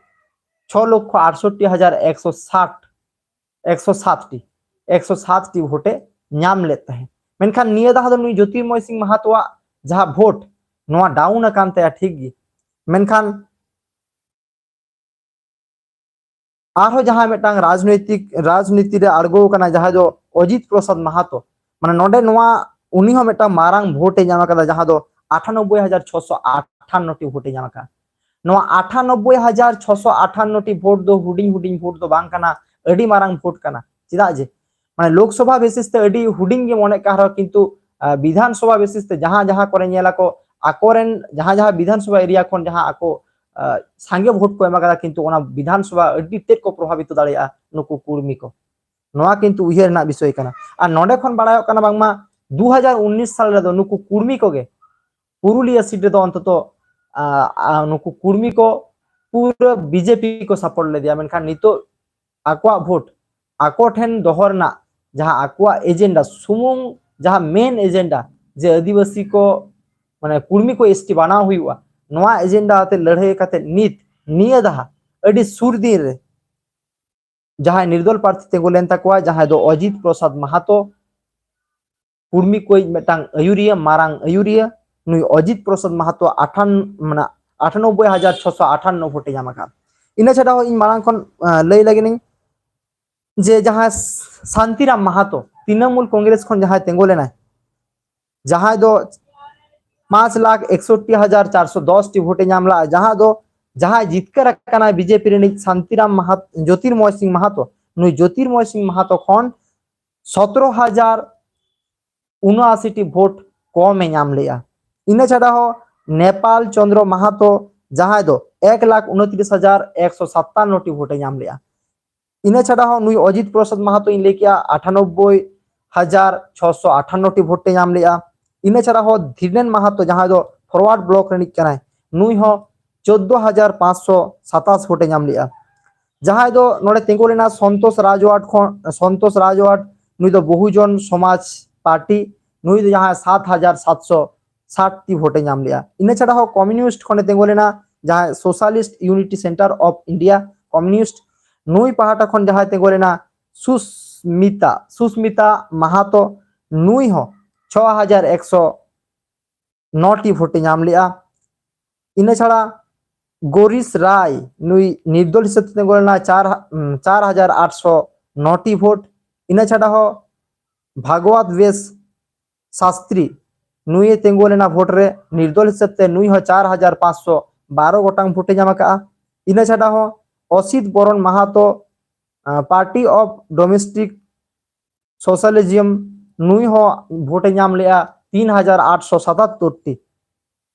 ᱪᱷᱚ ᱞᱚᱠᱷᱚ ᱟᱴᱥᱚᱴᱴᱤ ᱦᱟᱡᱟᱨ ᱮᱠᱥᱚ ᱥᱟᱴ, ᱮᱠᱥᱚ ᱥᱟᱛ ᱴᱤ, ᱮᱠᱥᱚ ᱥᱟᱛ ᱴᱤ ᱵᱷᱳᱴᱮ ᱧᱟᱢ ᱞᱮᱫ ᱛᱟᱦᱮᱸᱫ᱾ ᱢᱮᱱᱠᱷᱟᱱ ᱱᱤᱭᱟᱹ ᱫᱷᱟᱣ ᱫᱚ ᱱᱩᱭ ᱡᱳᱛᱤᱨᱢᱚᱭ ᱥᱤᱝ ᱢᱟᱦᱟᱛᱚᱣᱟᱜ ᱡᱟᱦᱟᱸ ᱵᱷᱳᱴ, ᱱᱚᱣᱟ ᱰᱟᱣᱩᱱ ᱟᱠᱟᱱ ᱛᱟᱭᱟ ᱴᱷᱤᱠ ᱜᱮ, ᱢᱮᱱᱠᱷᱟᱱ ᱟᱨᱦᱚᱸ ᱡᱟᱦᱟᱸᱭ ᱢᱤᱫᱴᱟᱝ ᱨᱟᱡᱽᱱᱳᱭᱛᱤᱠ ᱨᱟᱡᱽᱱᱤᱛᱤ ᱨᱮ ᱟᱬᱜᱚ ᱟᱠᱟᱱᱟ ᱡᱟᱦᱟᱸ ᱫᱚ ᱚᱡᱤᱛ ᱯᱨᱚᱥᱟᱫᱽ ᱢᱟᱦᱟᱛᱚ, ᱢᱟᱱᱮ ᱱᱚᱰᱮ ᱱᱚᱣᱟ ᱩᱱᱤ ᱦᱚᱸ ᱢᱤᱫᱴᱟᱝ ᱢᱟᱨᱟᱝ ᱵᱷᱳᱴ ᱮ ᱧᱟᱢ ᱟᱠᱟᱫᱟ, ᱡᱟᱦᱟᱸ ᱫᱚ ᱟᱴᱷᱟᱱᱚᱵᱵᱳᱭ ᱦᱟᱡᱟᱨ ᱪᱷᱚᱥᱚ ᱟᱴᱷᱟᱱᱱᱚ ᱴᱤ ᱵᱷᱳᱴ ᱮ ᱧᱟᱢ ᱟᱠᱟᱫᱟ᱾ ᱱᱚᱣᱟ ᱟᱴᱷᱟᱱᱚᱵᱵᱳᱭ ᱦᱟᱡᱟᱨ ᱪᱷᱚᱥᱚ ᱟᱴᱷᱟᱱᱱᱚ ᱴᱤ ᱵᱷᱳᱴ ᱫᱚ ᱦᱩᱰᱤᱧ ᱦᱩᱰᱤᱧ ᱵᱷᱳᱴ ᱫᱚ ᱵᱟᱝ ᱠᱟᱱᱟ, ᱟᱹᱰᱤ ᱢᱟᱨᱟᱝ ᱵᱷᱳᱴ ᱠᱟᱱᱟ᱾ ᱪᱮᱫᱟᱜ ᱡᱮ ᱢᱟᱱᱮ ᱞᱳᱠᱥᱚᱵᱷᱟ ᱵᱮᱥᱤᱥ ᱛᱮ ᱟᱹᱰᱤ ᱦᱩᱰᱤᱧ ᱜᱮ ᱢᱚᱱᱮᱜ ᱠᱟᱱ ᱨᱮᱦᱚᱸ, ᱠᱤᱱᱛᱩ ᱵᱤᱫᱷᱟᱱ ᱥᱚᱵᱷᱟ ᱵᱮᱥᱤᱥ ᱛᱮ ᱡᱟᱦᱟᱸ ᱡᱟᱦᱟᱸ ᱠᱚᱨᱮ ᱧᱮᱞ ᱟᱠᱚ, ᱟᱠᱚᱨᱮᱱ ᱡᱟᱦᱟᱸ ᱡᱟᱦᱟᱸ ᱵᱤᱫᱷᱟᱱ ᱥᱚᱵᱷᱟ ᱮᱨᱤᱭᱟ ᱠᱷᱚᱱ ᱡᱟᱦᱟᱸ ᱟᱠᱚ ᱥᱟᱸᱜᱮ ᱵᱷᱳᱴ ᱠᱚ ᱮᱢ ᱟᱠᱟᱫᱟ, ᱠᱤᱱᱛᱩ ᱚᱱᱟ ᱵᱤᱫᱷᱟᱱ ᱥᱚᱵᱷᱟ ᱟᱹᱰᱤ ᱛᱮᱫ ᱠᱚ ᱯᱨᱚᱵᱷᱟᱵᱤᱛᱚ ᱫᱟᱲᱮᱭᱟᱜᱼᱟ ᱱᱩᱠᱩ ᱠᱩᱲᱢᱤ ᱠᱚ᱾ ᱱᱚᱣᱟ ᱠᱤᱱᱛᱩ ᱩᱭᱦᱟᱹᱨ ᱨᱮᱱᱟᱜ ᱵᱤᱥᱚᱭ ᱠᱟᱱᱟ᱾ ᱟᱨ ᱱᱚᱰᱮ ᱠᱷᱚᱱ ᱵᱟᱲᱟᱭᱚᱜ ᱠᱟᱱᱟ ᱵᱟᱝᱢᱟ ᱫᱩ ᱦᱟᱡᱟᱨ ᱩᱱᱤᱥ ᱥᱟᱞ ᱨᱮᱫᱚ ᱱᱩᱠᱩ ᱠᱩᱲᱢᱤ ᱠᱚᱜᱮ ᱯᱩᱨᱩᱞᱤᱭᱟᱹ ᱥᱤᱴ ᱨᱮᱫᱚ ᱚᱱᱛᱚᱛᱚ ᱱᱩᱠᱩ ᱠᱩᱲᱢᱤ ᱠᱚ ᱯᱩᱨᱟᱹ ᱵᱤᱡᱮᱯᱤ ᱠᱚ ᱥᱟᱯᱳᱨᱴ ᱞᱮᱫᱮᱭᱟ, ᱢᱮᱱᱠᱷᱟᱱ ᱱᱤᱛᱚᱜ ᱟᱠᱚᱣᱟᱜ ᱵᱷᱳᱴ ᱟᱠᱚ ᱴᱷᱮᱱ ᱫᱚᱦᱚ ᱨᱮᱱᱟᱜ ᱡᱟᱦᱟᱸ ᱟᱠᱚᱣᱟᱜ ᱮᱡᱮᱱᱰᱟ, ᱥᱩᱢᱩᱝ ᱡᱟᱦᱟᱸ ᱢᱮᱱ ᱮᱡᱮᱱᱰᱟ ᱡᱮ ᱟᱹᱫᱤᱵᱟᱹᱥᱤ ᱠᱚ ᱢᱟᱱᱮ ᱠᱩᱲᱢᱤ ᱠᱚ ᱮᱥᱴᱤ ᱵᱟᱱᱟᱣ ᱦᱩᱭᱩᱜᱼᱟ, ᱱᱚᱣᱟ ᱮᱡᱮᱱᱰᱟ ᱟᱛᱮ ᱞᱟᱹᱲᱦᱟᱹᱭ ᱠᱟᱛᱮ ᱱᱤᱛ ᱱᱤᱭᱟᱹ ᱫᱟᱦᱟ ᱟᱹᱰᱤ ᱥᱩᱨ ᱫᱤᱱ ᱨᱮ ᱡᱟᱦᱟᱸᱭ ᱱᱤᱨᱫᱚᱞ ᱯᱨᱟᱨᱛᱷᱤ ᱛᱤᱸᱜᱩ ᱞᱮᱱ ᱛᱟᱠᱚᱣᱟ, ᱡᱟᱦᱟᱸᱭ ᱫᱚ ᱚᱡᱤᱛ ᱯᱨᱚᱥᱟᱫᱽ ᱢᱟᱦᱟᱛᱚ, ᱠᱩᱲᱢᱤ ᱠᱚᱭᱤᱡ ᱢᱤᱫᱴᱟᱝ ᱟᱹᱭᱩᱨᱤᱭᱟᱹ, ᱢᱟᱨᱟᱝ ᱟᱹᱭᱩᱨᱤᱭᱟᱹ, ᱱᱩᱭ ᱚᱡᱤᱛ ᱯᱨᱚᱥᱟᱫᱽ ᱢᱟᱦᱟᱛᱚ ᱟᱴᱷᱟᱱ ᱢᱟᱱᱮ ᱟᱴᱷᱟᱱᱚᱵᱵᱳᱭ ᱦᱟᱡᱟᱨ ᱪᱷᱚᱥᱚ ᱟᱴᱷᱟᱱᱱᱚ ᱵᱷᱳᱴ ᱮ ᱧᱟᱢ ᱟᱠᱟᱫ᱾ ᱤᱱᱟᱹ ᱪᱷᱟᱰᱟ ᱦᱚᱸ ᱤᱧ ᱢᱟᱲᱟᱝ ᱠᱷᱚᱱ ᱞᱟᱹᱭ ᱞᱟᱹᱜᱤᱫ ᱤᱧ ᱡᱮ ᱡᱟᱦᱟᱸᱭ ᱥᱟᱱᱛᱤᱨᱟᱢ ᱢᱟᱦᱟᱛᱚ ᱛᱨᱤᱱᱚᱢᱩᱞ ᱠᱚᱝᱜᱨᱮᱥ ᱠᱷᱚᱱ ᱡᱟᱦᱟᱸᱭ ᱛᱤᱸᱜᱩ ᱞᱮᱱᱟᱭ, ᱡᱟᱦᱟᱸᱭ ᱫᱚ ᱯᱟᱸᱪ ᱞᱟᱠᱷ ᱮᱠᱥᱚᱴᱴᱤ ᱦᱟᱡᱟᱨ ᱪᱟᱨᱥᱚ ᱫᱚᱥ ᱴᱤ ᱵᱷᱳᱴ ᱮ ᱧᱟᱢ ᱞᱮᱫᱟ, ᱡᱟᱦᱟᱸ ᱫᱚ ᱡᱟᱦᱟᱸᱭ ᱡᱤᱛᱠᱟᱹᱨ ᱟᱠᱟᱱᱟᱭ ᱵᱤᱡᱮᱯᱤ ᱨᱤᱱᱤᱡ ᱥᱟᱱᱛᱤᱨᱟᱢ ᱢᱟᱦᱟᱛ ᱡᱳᱛᱤᱨᱢᱚᱭ ᱥᱤᱝ ᱢᱟᱦᱟᱛᱚ, ᱱᱩᱭ ᱡᱳᱛᱤᱨᱢᱚᱭ ᱥᱤᱝ ᱢᱟᱦᱟᱛᱚ ᱠᱷᱚᱱ ᱥᱚᱛᱨᱚ ᱦᱟᱡᱟᱨ ᱩᱱᱚᱟᱥᱤ ᱴᱤ ᱵᱷᱳᱴ ᱠᱚᱢ ᱮ ᱧᱟᱢ ᱞᱮᱫᱼᱟ᱾ ᱤᱱᱟᱹ ᱪᱷᱟᱰᱟ ᱦᱚᱸ ᱱᱮᱯᱟᱞ ᱪᱚᱸᱫᱽᱨᱚ ᱢᱟᱦᱟᱛᱚ, ᱡᱟᱦᱟᱸᱭ ᱫᱚ ᱮᱠ ᱞᱟᱠᱷ ᱩᱱᱛᱨᱤᱥ ᱦᱟᱡᱟᱨ ᱮᱠᱥᱚ ᱥᱟᱛᱟᱱᱱᱚ ᱴᱤ ᱵᱷᱳᱴ ᱮ ᱧᱟᱢ ᱞᱮᱫᱼᱟ᱾ ᱤᱱᱟᱹ ᱪᱷᱟᱰᱟ ᱦᱚᱸ ᱱᱩᱭ ᱚᱡᱤᱛ ᱯᱨᱚᱥᱟᱫᱽ ᱢᱟᱦᱟᱛᱚ ᱤᱧ ᱞᱟᱹᱭ ᱠᱮᱜᱼᱟ ᱟᱴᱷᱟᱱᱚᱵᱵᱳᱭ ᱦᱟᱡᱟᱨ ᱪᱷᱚᱥᱚ ᱟᱴᱷᱟᱱᱱᱚ ᱴᱤ ᱵᱷᱳᱴ ᱮ ᱧᱟᱢ ᱞᱮᱫᱼᱟ᱾ ᱤᱱᱟᱹ ᱪᱷᱟᱰᱟ ᱦᱚᱸ ᱫᱷᱤᱨᱱᱮᱱ ᱢᱟᱦᱟᱛᱚ, ᱡᱟᱦᱟᱸᱭ ᱫᱚ ᱯᱷᱚᱨᱣᱟᱨᱰ ᱵᱞᱚᱠ ᱨᱤᱱᱤᱡ ᱠᱟᱱᱟᱭ, ᱱᱩᱭ ᱦᱚᱸ ᱪᱳᱫᱽᱫᱳ ᱦᱟᱡᱟᱨ ᱯᱟᱸᱪᱥᱚ ᱥᱟᱛᱟᱥ ᱵᱷᱳᱴ ᱮ ᱧᱟᱢ ᱞᱮᱫᱼᱟ᱾ ᱡᱟᱦᱟᱸᱭ ᱫᱚ ᱱᱚᱰᱮ ᱛᱤᱸᱜᱩ ᱞᱮᱱᱟ ᱥᱚᱱᱛᱳᱥ ᱨᱟᱡᱽᱣᱟᱴ ᱠᱷᱚᱱ, ᱥᱚᱱᱛᱳᱥ ᱨᱟᱡᱽᱣᱟᱴ, ᱱᱩᱭ ᱫᱚ ᱵᱚᱦᱩᱡᱚᱱ ᱥᱚᱢᱟᱡᱽ ᱯᱟᱨᱴᱤ, ᱱᱩᱭ ᱫᱚ ᱡᱟᱦᱟᱸᱭ ᱥᱟᱛ ᱦᱟᱡᱟᱨ ᱥᱟᱛᱥᱚ ᱥᱟᱛ ᱴᱤ ᱵᱷᱳᱴ ᱮ ᱧᱟᱢ ᱞᱮᱫᱼᱟ᱾ ᱤᱱᱟᱹ ᱪᱷᱟᱰᱟ ᱦᱚᱸ ᱠᱚᱢᱤᱭᱩᱱᱤᱥᱴ ᱠᱷᱚᱱᱮ ᱛᱤᱸᱜᱩ ᱞᱮᱱᱟ ᱡᱟᱦᱟᱸᱭ socialist unity centre of India communist, ᱱᱩᱭ ᱯᱟᱦᱴᱟ ᱠᱷᱚᱱ ᱡᱟᱦᱟᱸᱭ ᱛᱤᱸᱜᱩ ᱞᱮᱱᱟ ᱥᱩᱥᱢᱤᱛᱟ, ᱥᱩᱥᱢᱤᱛᱟ ᱢᱟᱦᱟᱛᱚ, ᱱᱩᱭ ᱦᱚᱸ ᱪᱷᱚ ᱦᱟᱡᱟᱨ ᱮᱠᱥᱚ ᱱᱚ ᱴᱤ ᱵᱷᱳᱴ ᱮ ᱧᱟᱢ ᱞᱮᱜᱼᱟ᱾ ᱤᱱᱟᱹ ᱪᱷᱟᱲᱟ ᱜᱳᱨᱤᱥ ᱨᱟᱭ, ᱱᱩᱭ ᱱᱤᱨᱫᱚᱞ ᱦᱤᱥᱟᱹᱵ ᱛᱮ ᱛᱤᱸᱜᱩ ᱞᱮᱱᱟ ᱪᱟᱨ ᱦᱟ-, ᱩᱸ, ᱪᱟᱨ ᱦᱟᱡᱟᱨ ᱟᱴᱥᱚ ᱱᱚ ᱴᱤ ᱵᱷᱳᱴ᱾ ᱤᱱᱟᱹ ᱪᱷᱟᱰᱟ ᱦᱚᱸ ᱵᱷᱟᱜᱽᱣᱟᱛ ᱵᱮᱥ ᱥᱟᱥᱛᱨᱤ, ᱱᱩᱭᱮ ᱛᱤᱸᱜᱩ ᱞᱮᱱᱟ ᱵᱷᱳᱴ ᱨᱮ, ᱱᱤᱨᱫᱚᱞ ᱦᱤᱥᱟᱹᱵ ᱛᱮ ᱱᱩᱭ ᱦᱚᱸ ᱪᱟᱨ ᱦᱟᱡᱟᱨ ᱯᱟᱸᱪᱥᱚ ᱵᱟᱨᱚ ᱜᱚᱴᱟᱝ ᱵᱷᱳᱴ ᱮ ᱧᱟᱢ ᱟᱠᱟᱫᱼᱟ᱾ ᱤᱱᱟᱹ ᱪᱷᱟᱰᱟ ᱦᱚᱸ ᱚᱥᱤᱛ ᱵᱚᱨᱚᱱ ᱢᱟᱦᱟᱛᱚ, ᱟᱸ, Party of Domestic Socialism, ᱱᱩᱭ ᱦᱚᱸ ᱵᱷᱳᱴ ᱮ ᱧᱟᱢ ᱞᱮᱜᱼᱟ ᱛᱤᱱ ᱦᱟᱡᱟᱨ ᱟᱴᱥᱚ ᱥᱟᱛᱟᱛᱛᱳᱨ ᱴᱤ᱾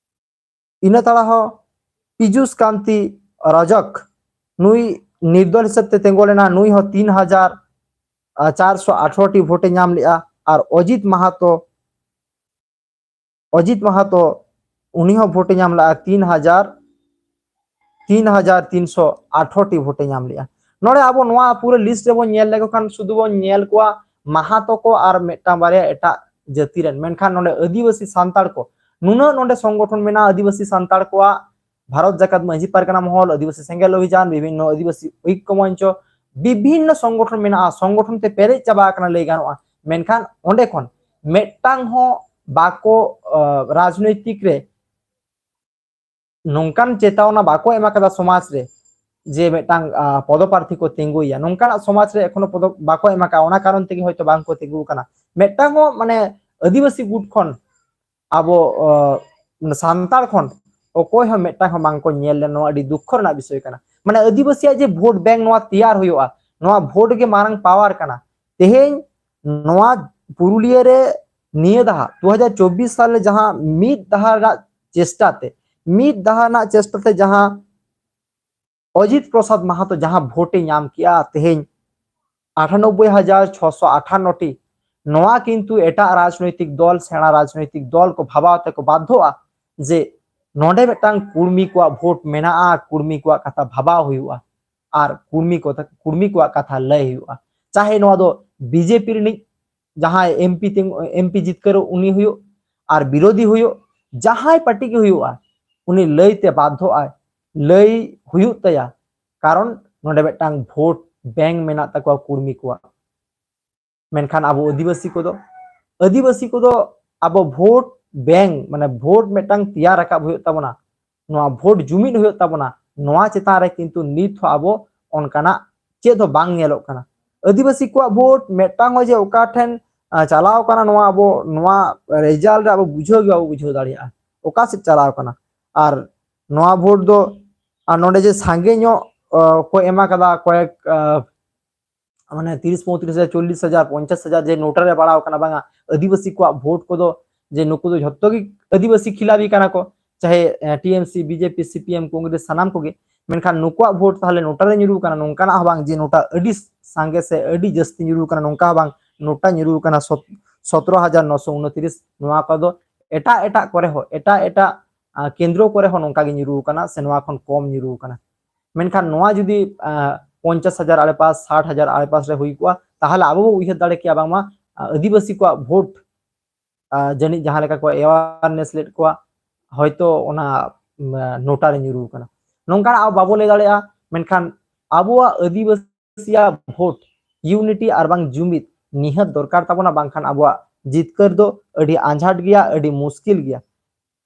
ᱤᱱᱟᱹ ᱛᱟᱲᱟ ᱦᱚᱸ ᱯᱤᱡᱩᱥ ᱠᱟᱱᱛᱤ ᱨᱚᱡᱚᱠ, ᱱᱩᱭ ᱱᱤᱨᱫᱚᱞ ᱦᱤᱥᱟᱹᱵ ᱛᱮ ᱛᱤᱸᱜᱩ ᱞᱮᱱᱟ, ᱱᱩᱭ ᱦᱚᱸ ᱛᱤᱱ ᱦᱟᱡᱟᱨ ᱪᱟᱨᱥᱚ ᱟᱴᱷᱨᱚ ᱴᱤ ᱵᱷᱳᱴ ᱮ ᱧᱟᱢ ᱞᱮᱜᱼᱟ᱾ ᱟᱨ ᱚᱡᱤᱛ ᱢᱟᱦᱟᱛᱚ, ᱚᱡᱤᱛ ᱢᱟᱦᱟᱛᱚ, ᱩᱱᱤ ᱦᱚᱸ ᱵᱷᱳᱴ ᱮ ᱧᱟᱢ ᱞᱮᱜᱼᱟ ᱛᱤᱱ ᱦᱟᱡᱟᱨ, ᱛᱤᱱ ᱦᱟᱡᱟᱨ ᱛᱤᱱᱥᱚ ᱟᱴᱷᱨᱚ ᱴᱤ ᱵᱷᱳᱴ ᱮ ᱧᱟᱢ ᱞᱮᱜᱼᱟ᱾ ᱱᱚᱰᱮ ᱟᱵᱚ ᱱᱚᱣᱟ ᱯᱩᱨᱟᱹ ᱞᱤᱥᱴ ᱨᱮᱵᱚᱱ ᱧᱮᱞ ᱞᱮᱠᱚ ᱠᱷᱟᱱ ᱥᱩᱫᱷᱩ ᱵᱚᱱ ᱧᱮᱞ ᱠᱚᱣᱟ ᱢᱟᱦᱟᱛᱚ ᱠᱚ ᱟᱨ ᱢᱤᱫᱴᱟᱝ ᱵᱟᱨᱭᱟ ᱮᱴᱟᱜ ᱡᱟᱹᱛᱤ ᱨᱮᱱ, ᱢᱮᱱᱠᱷᱟᱱ ᱱᱚᱰᱮ ᱟᱹᱫᱤᱵᱟᱹᱥᱤ ᱥᱟᱱᱛᱟᱲ ᱠᱚ ᱱᱩᱱᱟᱹᱜ ᱱᱚᱰᱮ ᱥᱚᱝᱜᱚᱴᱷᱚᱱ ᱢᱮᱱᱟᱜᱼᱟ ᱟᱹᱫᱤᱵᱟᱹᱥᱤ ᱥᱟᱱᱛᱟᱲ ᱠᱚᱣᱟᱜ, ᱵᱷᱟᱨᱚᱛ ᱡᱟᱠᱟᱛ ᱢᱟᱹᱡᱷᱤ ᱯᱟᱨᱜᱟᱱᱟ ᱢᱚᱦᱚᱞ, ᱟᱹᱫᱤᱵᱟᱹᱥᱤ ᱥᱮᱸᱜᱮᱞ ᱚᱵᱷᱤᱡᱟᱱ, ᱵᱤᱵᱷᱤᱱᱱᱚ ᱟᱹᱫᱤᱵᱟᱹᱥᱤ ᱳᱭᱠᱚ ᱢᱚᱧᱪᱚ, ᱵᱤᱵᱷᱤᱱᱱᱚ ᱥᱚᱝᱜᱚᱴᱷᱚᱱ ᱢᱮᱱᱟᱜᱼᱟ, ᱥᱚᱝᱜᱚᱴᱷᱚᱱ ᱛᱮ ᱯᱮᱨᱮᱡ ᱪᱟᱵᱟ ᱟᱠᱟᱱᱟ ᱞᱟᱹᱭ ᱜᱟᱱᱚᱜᱼᱟ᱾ ᱢᱮᱱᱠᱷᱟᱱ ᱚᱸᱰᱮ ᱠᱷᱚᱱ ᱢᱤᱫᱴᱟᱝ ᱦᱚᱸ ᱵᱟᱠᱚ, ᱟᱸ, ᱨᱟᱡᱽᱱᱳᱭᱛᱤᱠ ᱨᱮ ᱱᱚᱝᱠᱟᱱ ᱪᱮᱛᱟᱣᱱᱟ ᱵᱟᱠᱚ ᱮᱢ ᱟᱠᱟᱫᱟ ᱥᱚᱢᱟᱡᱽ ᱨᱮ, ᱡᱮ ᱢᱤᱫᱴᱟᱝ, ᱟᱸ, ᱯᱚᱫᱚᱯᱟᱨᱛᱷᱤ ᱠᱚ ᱛᱤᱸᱜᱩᱭᱟ, ᱱᱚᱝᱠᱟᱱᱟᱜ ᱥᱚᱢᱟᱡᱽ ᱨᱮ ᱮᱠᱷᱚᱱᱳ ᱯᱚᱫᱚ-, ᱵᱟᱠᱚ ᱮᱢ ᱟᱠᱟᱫᱟ, ᱚᱱᱟ ᱠᱟᱨᱚᱱ ᱛᱮᱜᱮ ᱦᱚᱭᱛᱳ ᱵᱟᱝ ᱠᱚ ᱛᱤᱸᱜᱩ ᱟᱠᱟᱱᱟ᱾ ᱢᱤᱫᱴᱟᱝ ᱦᱚᱸ ᱢᱟᱱᱮ ᱟᱹᱫᱤᱵᱟᱹᱥᱤ ᱜᱩᱴ ᱠᱷᱚᱱ ᱟᱵᱚ, ᱟᱸ, ᱥᱟᱱᱛᱟᱲ ᱠᱷᱚᱱ ᱚᱠᱚᱭ ᱦᱚᱸ ᱢᱤᱫᱴᱟᱝ ᱦᱚᱸ ᱵᱟᱝ ᱠᱚ ᱧᱮᱞ ᱞᱮᱱ, ᱱᱚᱣᱟ ᱟᱹᱰᱤ ᱫᱩᱠᱠᱷᱚ ᱨᱮᱱᱟᱜ ᱵᱤᱥᱚᱭ ᱠᱟᱱᱟ᱾ ᱢᱟᱱᱮ ᱟᱹᱫᱤᱵᱟᱹᱥᱤᱭᱟᱜ ᱡᱮ ᱵᱷᱳᱴ ᱵᱮᱝᱠ ᱱᱚᱣᱟ ᱛᱮᱭᱟᱨ ᱦᱩᱭᱩᱜᱼᱟ, ᱱᱚᱣᱟ ᱵᱷᱳᱴ ᱜᱮ ᱢᱟᱨᱟᱝ ᱯᱟᱣᱟᱨ ᱠᱟᱱᱟ᱾ ᱛᱮᱦᱮᱧ ᱱᱚᱣᱟ ᱯᱩᱨᱩᱞᱤᱭᱟᱹ ᱨᱮ ᱱᱤᱭᱟᱹ ᱫᱟᱦᱟ ᱫᱩ ᱦᱟᱡᱟᱨ ᱪᱚᱵᱵᱤᱥ ᱥᱟᱞ ᱨᱮ ᱡᱟᱦᱟᱸ ᱢᱤᱫ ᱫᱟᱦᱟ ᱨᱮᱱᱟᱜ ᱪᱮᱥᱴᱟ ᱛᱮ, ᱢᱤᱫ ᱫᱟᱦᱟ ᱨᱮᱱᱟᱜ ᱪᱮᱥᱴᱟ ᱛᱮ ᱡᱟᱦᱟᱸ ᱚᱡᱤᱛ ᱯᱨᱚᱥᱟᱫᱽ ᱢᱟᱦᱟᱛᱚ ᱡᱟᱦᱟᱸ ᱵᱷᱳᱴ ᱮ ᱧᱟᱢ ᱠᱮᱜᱼᱟ ᱛᱮᱦᱮᱧ ᱟᱴᱷᱟᱱᱚᱵᱵᱳᱭ ᱦᱟᱡᱟᱨ ᱪᱷᱚᱥᱚ ᱟᱴᱷᱟᱱᱱᱚ ᱴᱤ, ᱱᱚᱣᱟ ᱠᱤᱱᱛᱩ ᱮᱴᱟᱜ ᱨᱟᱡᱽᱱᱳᱭᱛᱤᱠ ᱫᱚᱞ, ᱥᱮᱬᱟ ᱨᱟᱡᱽᱱᱳᱭᱛᱤᱠ ᱫᱚᱞ ᱠᱚ ᱵᱷᱟᱵᱟᱣ ᱛᱮᱠᱚ ᱵᱟᱫᱷᱚᱜᱼᱟ ᱡᱮ ᱱᱚᱰᱮ ᱢᱤᱫᱴᱟᱝ ᱠᱩᱲᱢᱤ ᱠᱚᱣᱟᱜ ᱵᱷᱳᱴ ᱢᱮᱱᱟᱜᱼᱟ, ᱠᱩᱲᱢᱤ ᱠᱚᱣᱟᱜ ᱠᱟᱛᱷᱟ ᱵᱷᱟᱵᱟᱣ ᱦᱩᱭᱩᱜᱼᱟ ᱟᱨ ᱠᱩᱲᱢᱤ ᱠᱚ, ᱠᱩᱲᱢᱤ ᱠᱚᱣᱟᱜ ᱠᱟᱛᱷᱟ ᱞᱟᱹᱭ ᱦᱩᱭᱩᱜᱼᱟ᱾ ᱪᱟᱦᱮ ᱱᱚᱣᱟ ᱫᱚ ᱵᱤᱡᱮᱯᱤ ᱨᱤᱱᱤᱡ ᱡᱟᱦᱟᱸᱭ ᱮᱢᱯᱤ ᱛᱤᱸᱜᱩ, ᱮᱢᱯᱤ ᱡᱤᱛᱠᱟᱹᱨᱚᱜ ᱩᱱᱤ ᱦᱩᱭᱩᱜ ᱟᱨ ᱵᱤᱨᱳᱫᱷᱤ ᱦᱩᱭᱩᱜ, ᱡᱟᱦᱟᱸᱭ ᱯᱟᱨᱴᱤ ᱜᱮ ᱦᱩᱭᱩᱜᱼᱟ, ᱩᱱᱤ ᱞᱟᱹᱭ ᱛᱮ ᱵᱟᱫᱷᱚᱜᱼᱟᱭ, ᱞᱟᱹᱭ ᱦᱩᱭᱩᱜ ᱛᱟᱭᱟ᱾ ᱠᱟᱨᱚᱱ ᱱᱚᱰᱮ ᱢᱤᱫᱴᱟᱝ ᱵᱷᱳᱴ ᱵᱮᱝᱠ ᱢᱮᱱᱟᱜ ᱛᱟᱠᱚᱣᱟ ᱠᱩᱲᱢᱤ ᱠᱚᱣᱟᱜ᱾ ᱢᱮᱱᱠᱷᱟᱱ ᱟᱵᱚ ᱟᱹᱫᱤᱵᱟᱹᱥᱤ ᱠᱚᱫᱚ, ᱟᱹᱫᱤᱵᱟᱹᱥᱤ ᱠᱚᱫᱚ ᱟᱵᱚ ᱵᱷᱳᱴ ᱵᱮᱝᱠ, ᱢᱟᱱᱮ ᱵᱷᱳᱴ ᱢᱤᱫᱴᱟᱝ ᱛᱮᱭᱟᱨ ᱨᱟᱠᱟᱵ ᱦᱩᱭᱩᱜ ᱛᱟᱵᱚᱱᱟ, ᱱᱚᱣᱟ ᱵᱷᱳᱴ ᱡᱩᱢᱤᱫ ᱦᱩᱭᱩᱜ ᱛᱟᱵᱚᱱᱟ, ᱱᱚᱣᱟ ᱪᱮᱛᱟᱱ ᱨᱮ ᱠᱤᱱᱛᱩ ᱱᱤᱛ ᱦᱚᱸ ᱟᱵᱚ ᱚᱱᱠᱟᱱᱟᱜ ᱪᱮᱫ ᱦᱚᱸ ᱵᱟᱝ ᱧᱮᱞᱚᱜ ᱠᱟᱱᱟ᱾ ᱟᱹᱫᱤᱵᱟᱹᱥᱤ ᱠᱚᱣᱟᱜ ᱵᱷᱳᱴ ᱢᱤᱫᱴᱟᱝ ᱦᱚᱸ ᱡᱮ ᱚᱠᱟ ᱴᱷᱮᱱ ᱟᱸ, ᱪᱟᱞᱟᱣ ᱠᱟᱱᱟ, ᱱᱚᱣᱟ ᱟᱵᱚ ᱱᱚᱣᱟ ᱨᱮᱡᱟᱞᱴ ᱨᱮ ᱟᱵᱚ ᱵᱩᱡᱷᱟᱹᱣ ᱜᱮ ᱵᱟᱵᱚ ᱵᱩᱡᱷᱟᱹᱣ ᱫᱟᱲᱮᱭᱟᱜᱼᱟ ᱚᱠᱟ ᱥᱮᱫ ᱪᱟᱞᱟᱣ ᱠᱟᱱᱟ᱾ ᱟᱨ ᱱᱚᱣᱟ ᱵᱷᱳᱴ ᱫᱚ ᱟᱨ ᱱᱚᱰᱮ ᱡᱮ ᱥᱟᱸᱜᱮ ᱧᱚᱜ ᱟᱸ, ᱠᱚ ᱮᱢᱟ ᱠᱟᱫᱟ ᱠᱚᱭᱮᱠ ᱟᱸ, ᱢᱟᱱᱮ ᱛᱤᱨᱤᱥ ᱯᱚᱸᱭᱛᱨᱤᱥ ᱦᱟᱡᱟᱨ, ᱪᱚᱞᱞᱤᱥ ᱦᱟᱡᱟᱨ, ᱯᱚᱧᱪᱟᱥ ᱦᱟᱡᱟᱨ ᱡᱮ ᱱᱳᱴᱟ ᱨᱮ ᱯᱟᱲᱟᱣ ᱠᱟᱱᱟ, ᱵᱟᱝᱟ, ᱟᱹᱫᱤᱵᱟᱹᱥᱤ ᱠᱚᱣᱟᱜ ᱵᱷᱳᱴ ᱠᱚᱫᱚ ᱡᱮ ᱱᱩᱠᱩ ᱫᱚ ᱡᱷᱚᱛᱚ ᱜᱮ ᱟᱹᱫᱤᱵᱟᱹᱥᱤ ᱠᱷᱤᱞᱟᱯᱤ ᱠᱟᱱᱟ ᱠᱚ, ᱪᱟᱦᱮ T M C, B J P, C P M, Congress, ᱥᱟᱱᱟᱢ ᱠᱚᱜᱮ, ᱢᱮᱱᱠᱷᱟᱱ ᱱᱩᱠᱩᱣᱟᱜ ᱵᱷᱳᱴ ᱛᱟᱦᱚᱞᱮ ᱱᱳᱴᱟ ᱨᱮ ᱧᱩᱨᱩ ᱠᱟᱱᱟ, ᱱᱚᱝᱠᱟᱱᱟᱜ ᱦᱚᱸ ᱵᱟᱝ ᱡᱮ ᱱᱳᱴᱟ ᱟᱹᱰᱤ ᱥᱟᱸᱜᱮ ᱥᱮ ᱟᱹᱰᱤ ᱡᱟᱹᱥᱛᱤ ᱧᱩᱨᱩ ᱠᱟᱱᱟ, ᱱᱚᱝᱠᱟ ᱦᱚᱸ ᱵᱟᱝ, ᱱᱳᱴᱟ ᱧᱩᱨᱩ ᱠᱟᱱᱟ ᱥᱚᱛ-, ᱥᱚᱛᱨᱚ ᱦᱟᱡᱟᱨ ᱱᱚᱥᱚ ᱩᱱᱛᱨᱤᱥ᱾ ᱱᱚᱣᱟ ᱠᱚᱫᱚ ᱮᱴᱟᱜ ᱮᱴᱟᱜ ᱠᱚᱨᱮ ᱦᱚᱸ, ᱮᱴᱟᱜ ᱮᱴᱟᱜ ᱟᱸ, ᱠᱮᱱᱫᱨᱚ ᱠᱚᱨᱮ ᱦᱚᱸ ᱱᱚᱝᱠᱟ ᱜᱮ ᱧᱩᱨᱩ ᱟᱠᱟᱱᱟ ᱥᱮ ᱱᱚᱣᱟ ᱠᱷᱚᱱ ᱠᱚᱢ ᱧᱩᱨᱩ ᱟᱠᱟᱱᱟ᱾ ᱢᱮᱱᱠᱷᱟᱱ ᱱᱚᱣᱟ ᱡᱩᱫᱤ ᱟᱸ, ᱯᱚᱧᱪᱟᱥ ᱦᱟᱡᱟᱨ ᱟᱲᱮᱯᱟᱥ, ᱥᱟᱴ ᱦᱟᱡᱟᱨ ᱟᱲᱮᱯᱟᱥ ᱨᱮ ᱦᱩᱭ ᱠᱚᱜᱼᱟ, ᱛᱟᱦᱚᱞᱮ ᱟᱵᱚ ᱵᱚ ᱩᱭᱦᱟᱹᱨ ᱫᱟᱲᱮ ᱠᱮᱭᱟ ᱵᱟᱝᱢᱟ ᱟᱸ, ᱟᱹᱫᱤᱵᱟᱹᱥᱤ ᱠᱚᱣᱟᱜ ᱵᱷᱳᱴ ᱟᱸ, ᱡᱟᱹᱱᱤᱡ ᱡᱟᱦᱟᱸ ᱞᱮᱠᱟ ᱠᱚ ᱮᱣᱟᱨᱱᱮᱥ ᱞᱮᱫ ᱠᱚᱣᱟ, ᱦᱚᱭᱛᱳ ᱚᱱᱟ ᱟᱸ, ᱱᱳᱴᱟ ᱨᱮ ᱧᱩᱨᱩ ᱟᱠᱟᱱᱟ᱾ ᱱᱚᱝᱠᱟᱱᱟᱜ ᱟᱵᱚ ᱵᱟᱵᱚ ᱞᱟᱹᱭ ᱫᱟᱲᱮᱭᱟᱜᱼᱟ, ᱢᱮᱱᱠᱷᱟᱱ ᱟᱵᱚᱣᱟᱜ ᱟᱹᱫᱤᱵᱟᱹᱥᱤᱭᱟᱜ ᱵᱷᱳᱴ, ᱤᱭᱩᱱᱤᱴᱤ ᱟᱨ ᱵᱟᱝ ᱡᱩᱢᱤᱫ ᱱᱤᱦᱟᱹᱛ ᱫᱚᱨᱠᱟᱨ ᱛᱟᱵᱚᱱᱟ, ᱵᱟᱝᱠᱷᱟᱱ ᱟᱵᱚᱣᱟᱜ ᱡᱤᱛᱠᱟᱹᱨ ᱫᱚ ᱟᱹᱰᱤ ᱟᱸᱡᱷᱟᱴ ᱜᱮᱭᱟ, ᱟᱹᱰᱤ ᱢᱩᱥᱠᱤᱞ ᱜᱮᱭᱟ,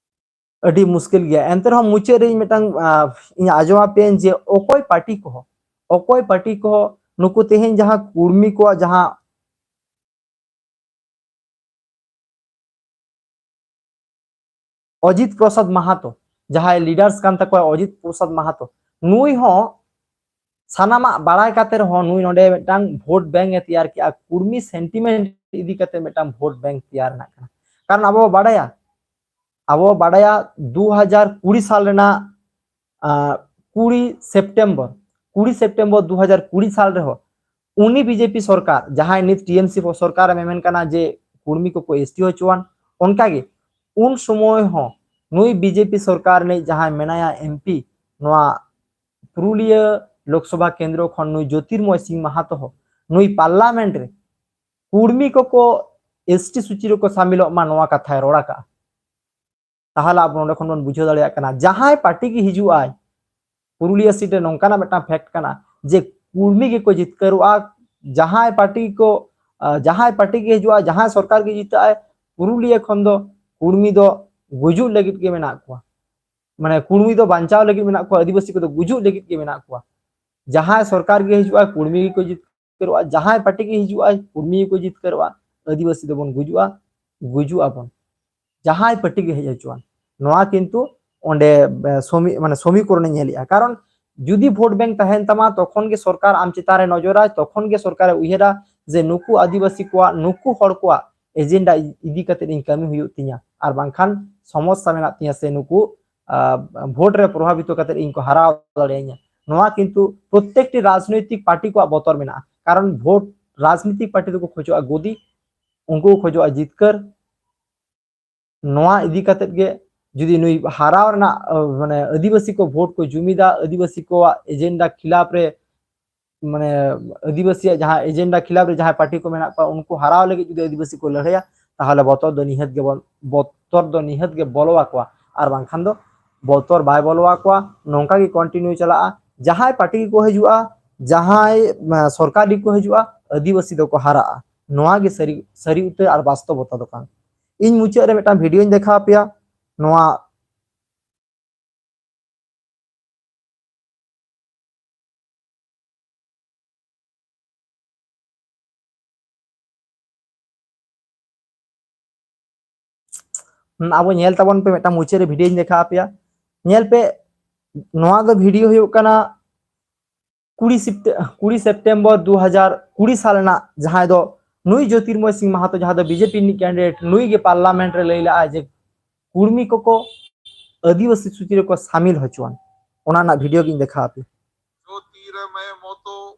ᱟᱹᱰᱤ ᱢᱩᱥᱠᱤᱞ ᱜᱮᱭᱟ᱾ ᱮᱱᱛᱮ ᱨᱮᱦᱚᱸ ᱢᱩᱪᱟᱹᱫ ᱨᱮ ᱤᱧ ᱢᱤᱫᱴᱟᱝ, ᱟᱸ, ᱤᱧ ᱟᱸᱡᱚᱢ ᱟᱯᱮᱭᱟᱹᱧ ᱡᱮ ᱚᱠᱚᱭ ᱯᱟᱨᱴᱤ ᱠᱚᱦᱚᱸ, ᱚᱠᱚᱭ ᱯᱟᱨᱴᱤ ᱠᱚᱦᱚᱸ ᱱᱩᱠᱩ ᱛᱮᱦᱮᱧ ᱡᱟᱦᱟᱸ ᱠᱩᱲᱢᱤ ᱠᱚᱣᱟᱜ ᱡᱟᱦᱟᱸ ᱚᱡᱤᱛ ᱯᱨᱚᱥᱟᱫᱽ ᱢᱟᱦᱟᱛᱚ, ᱡᱟᱦᱟᱸᱭ ᱞᱤᱰᱟᱨᱥ ᱠᱟᱱ ᱛᱟᱠᱚᱣᱟ ᱚᱡᱤᱛ ᱯᱨᱚᱥᱟᱫᱽ ᱢᱟᱦᱟᱛᱚ, ᱱᱩᱭ ᱦᱚᱸ ᱥᱟᱱᱟᱢᱟᱜ ᱵᱟᱲᱟᱭ ᱠᱟᱛᱮ ᱨᱮᱦᱚᱸ ᱱᱩᱭ ᱱᱚᱰᱮ ᱢᱤᱫᱴᱟᱝ ᱵᱷᱳᱴ ᱵᱮᱝᱠ ᱮ ᱛᱮᱭᱟᱨ ᱠᱮᱜᱼᱟ, ᱠᱩᱲᱢᱤ ᱥᱮᱱᱴᱤᱢᱮᱱᱴ ᱤᱫᱤ ᱠᱟᱛᱮ ᱢᱤᱫᱴᱟᱝ ᱵᱷᱳᱴ ᱵᱮᱝᱠ ᱛᱮᱭᱟᱨ ᱨᱮᱱᱟᱜ ᱠᱟᱱᱟ᱾ ᱠᱟᱨᱚᱱ ᱟᱵᱚ ᱵᱚ ᱵᱟᱲᱟᱭᱟ, ᱟᱵᱚ ᱵᱚ ᱵᱟᱲᱟᱭᱟ ᱫᱩ ᱦᱟᱡᱟᱨ ᱠᱩᱲᱤ ᱥᱟᱞ ᱨᱮᱱᱟᱜ, ᱟᱸ, ᱠᱩᱲᱤ ᱥᱮᱯᱴᱮᱢᱵᱚᱨ, ᱠᱩᱲᱤ ᱥᱮᱯᱴᱮᱢᱵᱚᱨ ᱫᱩ ᱦᱟᱡᱟᱨ ᱠᱩᱲᱤ ᱥᱟᱞ ᱨᱮᱦᱚᱸ ᱩᱱᱤ ᱵᱤᱡᱮᱯᱤ ᱥᱚᱨᱠᱟᱨ, ᱡᱟᱦᱟᱸᱭ ᱱᱤᱛ ᱴᱤ ᱮᱢ ᱥᱤ ᱥᱚᱨᱠᱟᱨ ᱮ ᱢᱮᱢᱮᱱ ᱠᱟᱱᱟ ᱡᱮ ᱠᱩᱲᱢᱤ ᱠᱚᱠᱚ ᱮᱥ ᱴᱤ ᱦᱚᱪᱚᱣᱟᱱ, ᱚᱱᱠᱟᱜᱮ ᱩᱱ ᱥᱚᱢᱚᱭ ᱦᱚᱸ ᱱᱩᱭ ᱵᱤᱡᱮᱯᱤ ᱥᱚᱨᱠᱟᱨ ᱨᱤᱱᱤᱡ ᱡᱟᱦᱟᱸᱭ ᱢᱮᱱᱟᱭᱟ ᱮᱢ ᱯᱤ, ᱱᱚᱣᱟ ᱯᱩᱨᱩᱞᱤᱭᱟᱹ ᱞᱳᱠᱥᱚᱵᱷᱟ ᱠᱮᱱᱫᱨᱚ ᱠᱷᱚᱱ ᱱᱩᱭ ᱡᱳᱛᱤᱨᱢᱚᱭ ᱥᱤᱝ ᱢᱟᱦᱟᱛᱚ ᱦᱚᱸ ᱱᱩᱭ ᱯᱟᱨᱞᱟᱢᱮᱱᱴ ᱨᱮ ᱠᱩᱲᱢᱤ ᱠᱚᱠᱚ ᱮᱥ ᱴᱤ ᱥᱩᱪᱤ ᱨᱮᱠᱚ ᱥᱟᱢᱤᱞᱚᱜ ᱢᱟ, ᱱᱚᱣᱟ ᱠᱟᱛᱷᱟᱭ ᱨᱚᱲ ᱟᱠᱟᱜᱼᱟ᱾ ᱛᱟᱦᱚᱞᱮ ᱟᱵᱚ ᱱᱚᱰᱮ ᱠᱷᱚᱱ ᱵᱚᱱ ᱵᱩᱡᱷᱟᱹᱣ ᱫᱟᱲᱮᱭᱟᱜ ᱠᱟᱱᱟ, ᱡᱟᱦᱟᱸᱭ ᱯᱟᱨᱴᱤ ᱜᱮ ᱦᱤᱡᱩᱜ ᱟᱭ ᱯᱩᱨᱩᱞᱤᱭᱟᱹ ᱥᱤᱴ ᱨᱮ, ᱱᱚᱝᱠᱟᱱᱟᱜ ᱢᱤᱫᱴᱟᱝ ᱯᱷᱮᱠᱴ ᱠᱟᱱᱟ ᱡᱮ ᱠᱩᱲᱢᱤ ᱜᱮᱠᱚ ᱡᱤᱛᱠᱟᱹᱨᱚᱜᱼᱟ᱾ ᱡᱟᱦᱟᱸᱭ ᱯᱟᱨᱴᱤ ᱠᱚ, ᱟᱸ, ᱡᱟᱦᱟᱸᱭ ᱯᱟᱨᱴᱤ ᱜᱮ ᱦᱤᱡᱩᱜᱼᱟ, ᱡᱟᱦᱟᱸᱭ ᱥᱚᱨᱠᱟᱨ ᱜᱮ ᱡᱤᱛᱟᱹᱜ ᱟᱭ, ᱯᱩᱨᱩᱞᱤᱭᱟᱹ ᱠᱷᱚᱱ ᱫᱚ ᱠᱩᱲᱢᱤ ᱫᱚ ᱜᱩᱡᱩᱜ ᱞᱟᱹᱜᱤᱫ ᱜᱮ ᱢᱮᱱᱟᱜ ᱠᱚᱣᱟ᱾ ᱢᱟᱱᱮ ᱠᱩᱲᱢᱤ ᱫᱚ ᱵᱟᱧᱪᱟᱣ ᱞᱟᱹᱜᱤᱫ ᱢᱮᱱᱟᱜ ᱠᱚᱣᱟ, ᱟᱹᱫᱤᱵᱟᱹᱥᱤ ᱠᱚᱫᱚ ᱜᱩᱡᱩᱜ ᱞᱟᱹᱜᱤᱫ ᱜᱮ ᱢᱮᱱᱟᱜ ᱠᱚᱣᱟ᱾ ᱡᱟᱦᱟᱸᱭ ᱥᱚᱨᱠᱟᱨ ᱜᱮ ᱦᱤᱡᱩᱜᱼᱟ, ᱠᱩᱲᱢᱤ ᱜᱮᱠᱚ ᱡᱤᱛᱠᱟᱹᱨᱚᱜᱼᱟ᱾ ᱡᱟᱦᱟᱸᱭ ᱯᱟᱨᱴᱤ ᱜᱮ ᱦᱤᱡᱩᱜᱼᱟᱭ, ᱠᱩᱲᱢᱤ ᱜᱮᱠᱚ ᱡᱤᱛᱠᱟᱹᱨᱚᱜᱼᱟ᱾ ᱟᱹᱫᱤᱵᱟᱹᱥᱤ ᱫᱚᱵᱚᱱ ᱜᱩᱡᱩᱜᱼᱟ, ᱜᱩᱡᱩᱜ ᱟᱵᱚᱱ, ᱡᱟᱦᱟᱸᱭ ᱯᱟᱨᱴᱤ ᱜᱮ ᱦᱮᱡ ᱦᱚᱪᱚᱣᱟᱱ᱾ ᱱᱚᱣᱟ ᱠᱤᱱᱛᱩ ᱚᱸᱰᱮ, ᱮ, ᱥᱚᱢᱤ-, ᱢᱟᱱᱮ ᱥᱚᱢᱤᱠᱚᱨᱚᱱᱮ ᱧᱮᱞᱮᱜᱼᱟ᱾ ᱠᱟᱨᱚᱱ ᱡᱩᱫᱤ ᱵᱷᱳᱴ ᱵᱮᱝᱠ ᱛᱟᱦᱮᱱ ᱛᱟᱢᱟ, ᱛᱚᱠᱷᱚᱱ ᱜᱮ ᱥᱚᱨᱠᱟᱨ ᱟᱢ ᱪᱮᱛᱟᱱ ᱨᱮ ᱱᱚᱡᱚᱨᱟᱭ, ᱛᱚᱠᱷᱚᱱ ᱜᱮ ᱥᱚᱨᱠᱟᱨᱮ ᱩᱭᱦᱟᱹᱨᱟ ᱡᱮ ᱱᱩᱠᱩ ᱟᱹᱫᱤᱵᱟᱹᱥᱤ ᱠᱚᱣᱟᱜ, ᱱᱩᱠᱩ ᱦᱚᱲ ᱠᱚᱣᱟᱜ ᱮᱡᱮᱱᱰᱟ ᱤᱫᱤ ᱠᱟᱛᱮ ᱤᱧ ᱠᱟᱹᱢᱤ ᱦᱩᱭᱩᱜ ᱛᱤᱧᱟ, ᱟᱨ ᱵᱟᱝᱠᱷᱟᱱ ᱥᱚᱢᱚᱥᱥᱟ ᱢᱮᱱᱟᱜ ᱛᱤᱧᱟ, ᱥᱮ ᱱᱩᱠᱩ, ᱟ, ᱵᱷᱳᱴ ᱨᱮ ᱯᱨᱚᱵᱷᱟᱵᱤᱛᱚ ᱠᱟᱛᱮ ᱤᱧ ᱠᱚ ᱦᱟᱨᱟᱣ ᱫᱟᱲᱮᱭᱟᱹᱧᱟ᱾ ᱱᱚᱣᱟ ᱠᱤᱱᱛᱩ ᱯᱨᱚᱛᱮᱠᱴᱤ ᱨᱟᱡᱽᱱᱳᱭᱛᱤᱠ ᱯᱟᱨᱴᱤ ᱠᱚᱣᱟᱜ ᱵᱚᱛᱚᱨ ᱢᱮᱱᱟᱜᱼᱟ, ᱠᱟᱨᱚᱱ ᱵᱷᱳᱴ, ᱨᱟᱡᱽᱱᱤᱛᱤᱠ ᱯᱟᱨᱴᱤ ᱫᱚᱠᱚ ᱠᱷᱚᱡᱚᱜᱼᱟ ᱜᱚᱫᱤ, ᱩᱱᱠᱩ ᱠᱚ ᱠᱷᱚᱡᱚᱜᱼᱟ ᱡᱤᱛᱠᱟᱹᱨ᱾ ᱱᱚᱣᱟ ᱤᱫᱤ ᱠᱟᱛᱮ ᱜᱮ ᱡᱩᱫᱤ ᱱᱩᱭ ᱦᱟᱨᱟᱣ ᱨᱮᱱᱟᱜ, ᱟ, ᱢᱟᱱᱮ ᱟᱹᱫᱤᱵᱟᱹᱥᱤ ᱠᱚ ᱵᱷᱳᱴ ᱠᱚ ᱡᱩᱢᱤᱫᱟ, ᱟᱹᱫᱤᱵᱟᱹᱥᱤ ᱠᱚᱣᱟᱜ ᱮᱡᱮᱱᱰᱟ ᱠᱷᱤᱞᱟᱯ ᱨᱮ, ᱢᱟᱱᱮ ᱟᱹᱫᱤᱵᱟᱹᱥᱤᱭᱟᱜ ᱡᱟᱦᱟᱸ ᱮᱡᱮᱱᱰᱟ ᱠᱷᱤᱞᱟᱯ ᱨᱮ ᱡᱟᱦᱟᱸᱭ ᱯᱟᱨᱴᱤ ᱠᱚ ᱢᱮᱱᱟᱜ ᱠᱚᱣᱟ, ᱩᱱᱠᱩ ᱦᱟᱨᱟᱣ ᱞᱟᱹᱜᱤᱫ ᱡᱩᱫᱤ ᱟᱹᱫᱤᱵᱟᱹᱥᱤ ᱠᱚ ᱞᱟᱹᱲᱦᱟᱹᱭᱟ, ᱛᱟᱦᱚᱞᱮ ᱵᱚᱛᱚᱨ ᱫᱚ ᱱᱤᱦᱟᱹᱛ ᱜᱮᱵᱚᱱ, ᱵᱚᱛᱚᱨ ᱫᱚ ᱱᱤᱦᱟᱹᱛ ᱜᱮ ᱵᱚᱞᱚ ᱟᱠᱚᱣᱟ, ᱟᱨ ᱵᱟᱝᱠᱷᱟᱱ ᱫᱚ ᱵᱚᱛᱚᱨ ᱵᱟᱭ ᱵᱚᱞᱚ ᱟᱠᱚᱣᱟ᱾ ᱱᱚᱝᱠᱟ ᱜᱮ ᱠᱚᱱᱴᱤᱱᱤᱭᱩ ᱪᱟᱞᱟᱜᱼᱟ᱾ ᱡᱟᱦᱟᱸᱭ ᱯᱟᱨᱴᱤ ᱜᱮᱠᱚ ᱦᱤᱡᱩᱜᱼᱟ, ᱡᱟᱦᱟᱸᱭ, ᱢᱟ, ᱥᱚᱨᱠᱟᱨ ᱜᱮᱠᱚ ᱦᱤᱡᱩᱜᱼᱟ, ᱟᱹᱫᱤᱵᱟᱹᱥᱤ ᱫᱚᱠᱚ ᱦᱟᱨᱟᱜᱼᱟ᱾ ᱱᱚᱣᱟ ᱜᱮ ᱥᱟᱹᱨᱤ, ᱥᱟᱹᱨᱤ ᱩᱛᱟᱹᱨ ᱟᱨ ᱵᱟᱥᱛᱚᱵᱚᱛᱟ ᱫᱚ ᱠᱟᱱᱟ᱾ ᱤᱧ ᱢᱩᱪᱟᱹᱫ ᱨᱮ ᱢᱤᱫᱴᱟᱝ ᱵᱷᱤᱰᱤᱭᱳᱧ ᱫᱮᱠᱷᱟᱣ ᱟᱯᱮᱭᱟ᱾ ᱱᱚᱣᱟ ᱦᱩᱸ, ᱟᱵᱚ ᱧᱮᱞ ᱛᱟᱵᱚᱱ ᱯᱮ, ᱢᱤᱫᱴᱟᱝ ᱢᱩᱪᱟᱹᱫ ᱨᱮ ᱵᱷᱤᱰᱤᱭᱳᱧ ᱫᱮᱠᱷᱟᱣ ᱟᱯᱮᱭᱟ᱾ ᱧᱮᱞ ᱯᱮ, ᱱᱚᱣᱟ ᱫᱚ ᱵᱷᱤᱰᱤᱭᱳ ᱦᱩᱭᱩᱜ ᱠᱟᱱᱟ ᱠᱩᱲᱤ ᱥᱮᱯᱴᱮ-, ᱠᱩᱲᱤ ᱥᱮᱯᱴᱮᱢᱵᱚᱨ ᱫᱩ ᱦᱟᱡᱟᱨ ᱠᱩᱲᱤ ᱥᱟᱞ ᱨᱮᱱᱟᱜ, ᱡᱟᱦᱟᱸᱭ ᱫᱚ ᱱᱩᱭ ᱡᱳᱛᱤᱨᱢᱚᱭ ᱥᱤᱝ ᱢᱟᱦᱟᱛᱚ, ᱡᱟᱦᱟᱸ ᱫᱚ ᱵᱤᱡᱮᱯᱤ ᱨᱤᱱᱤᱡ ᱠᱮᱱᱰᱤᱰᱮᱴ, ᱱᱩᱭ ᱜᱮ ᱯᱟᱨᱞᱟᱢᱮᱱᱴ ᱨᱮ ᱞᱟᱹᱭ ᱞᱮᱜᱼᱟᱭ ᱡᱮ ᱠᱩᱲᱢᱤ ᱠᱚᱠᱚ ᱟᱹᱫᱤᱵᱟᱹᱥᱤ ᱥᱩᱪᱤ ᱨᱮᱠᱚ ᱥᱟᱢᱤᱞ ᱦᱚᱪᱚᱣᱟᱱ᱾ ᱚᱱᱟ ᱨᱮᱱᱟᱜ ᱵᱷᱤᱰᱤᱭᱳ ᱜᱤᱧ ᱫᱮᱠᱷᱟᱣ ᱟᱯᱮ᱾ ᱡᱳᱛᱤᱨᱢᱚᱭ ᱢᱚᱛᱚ।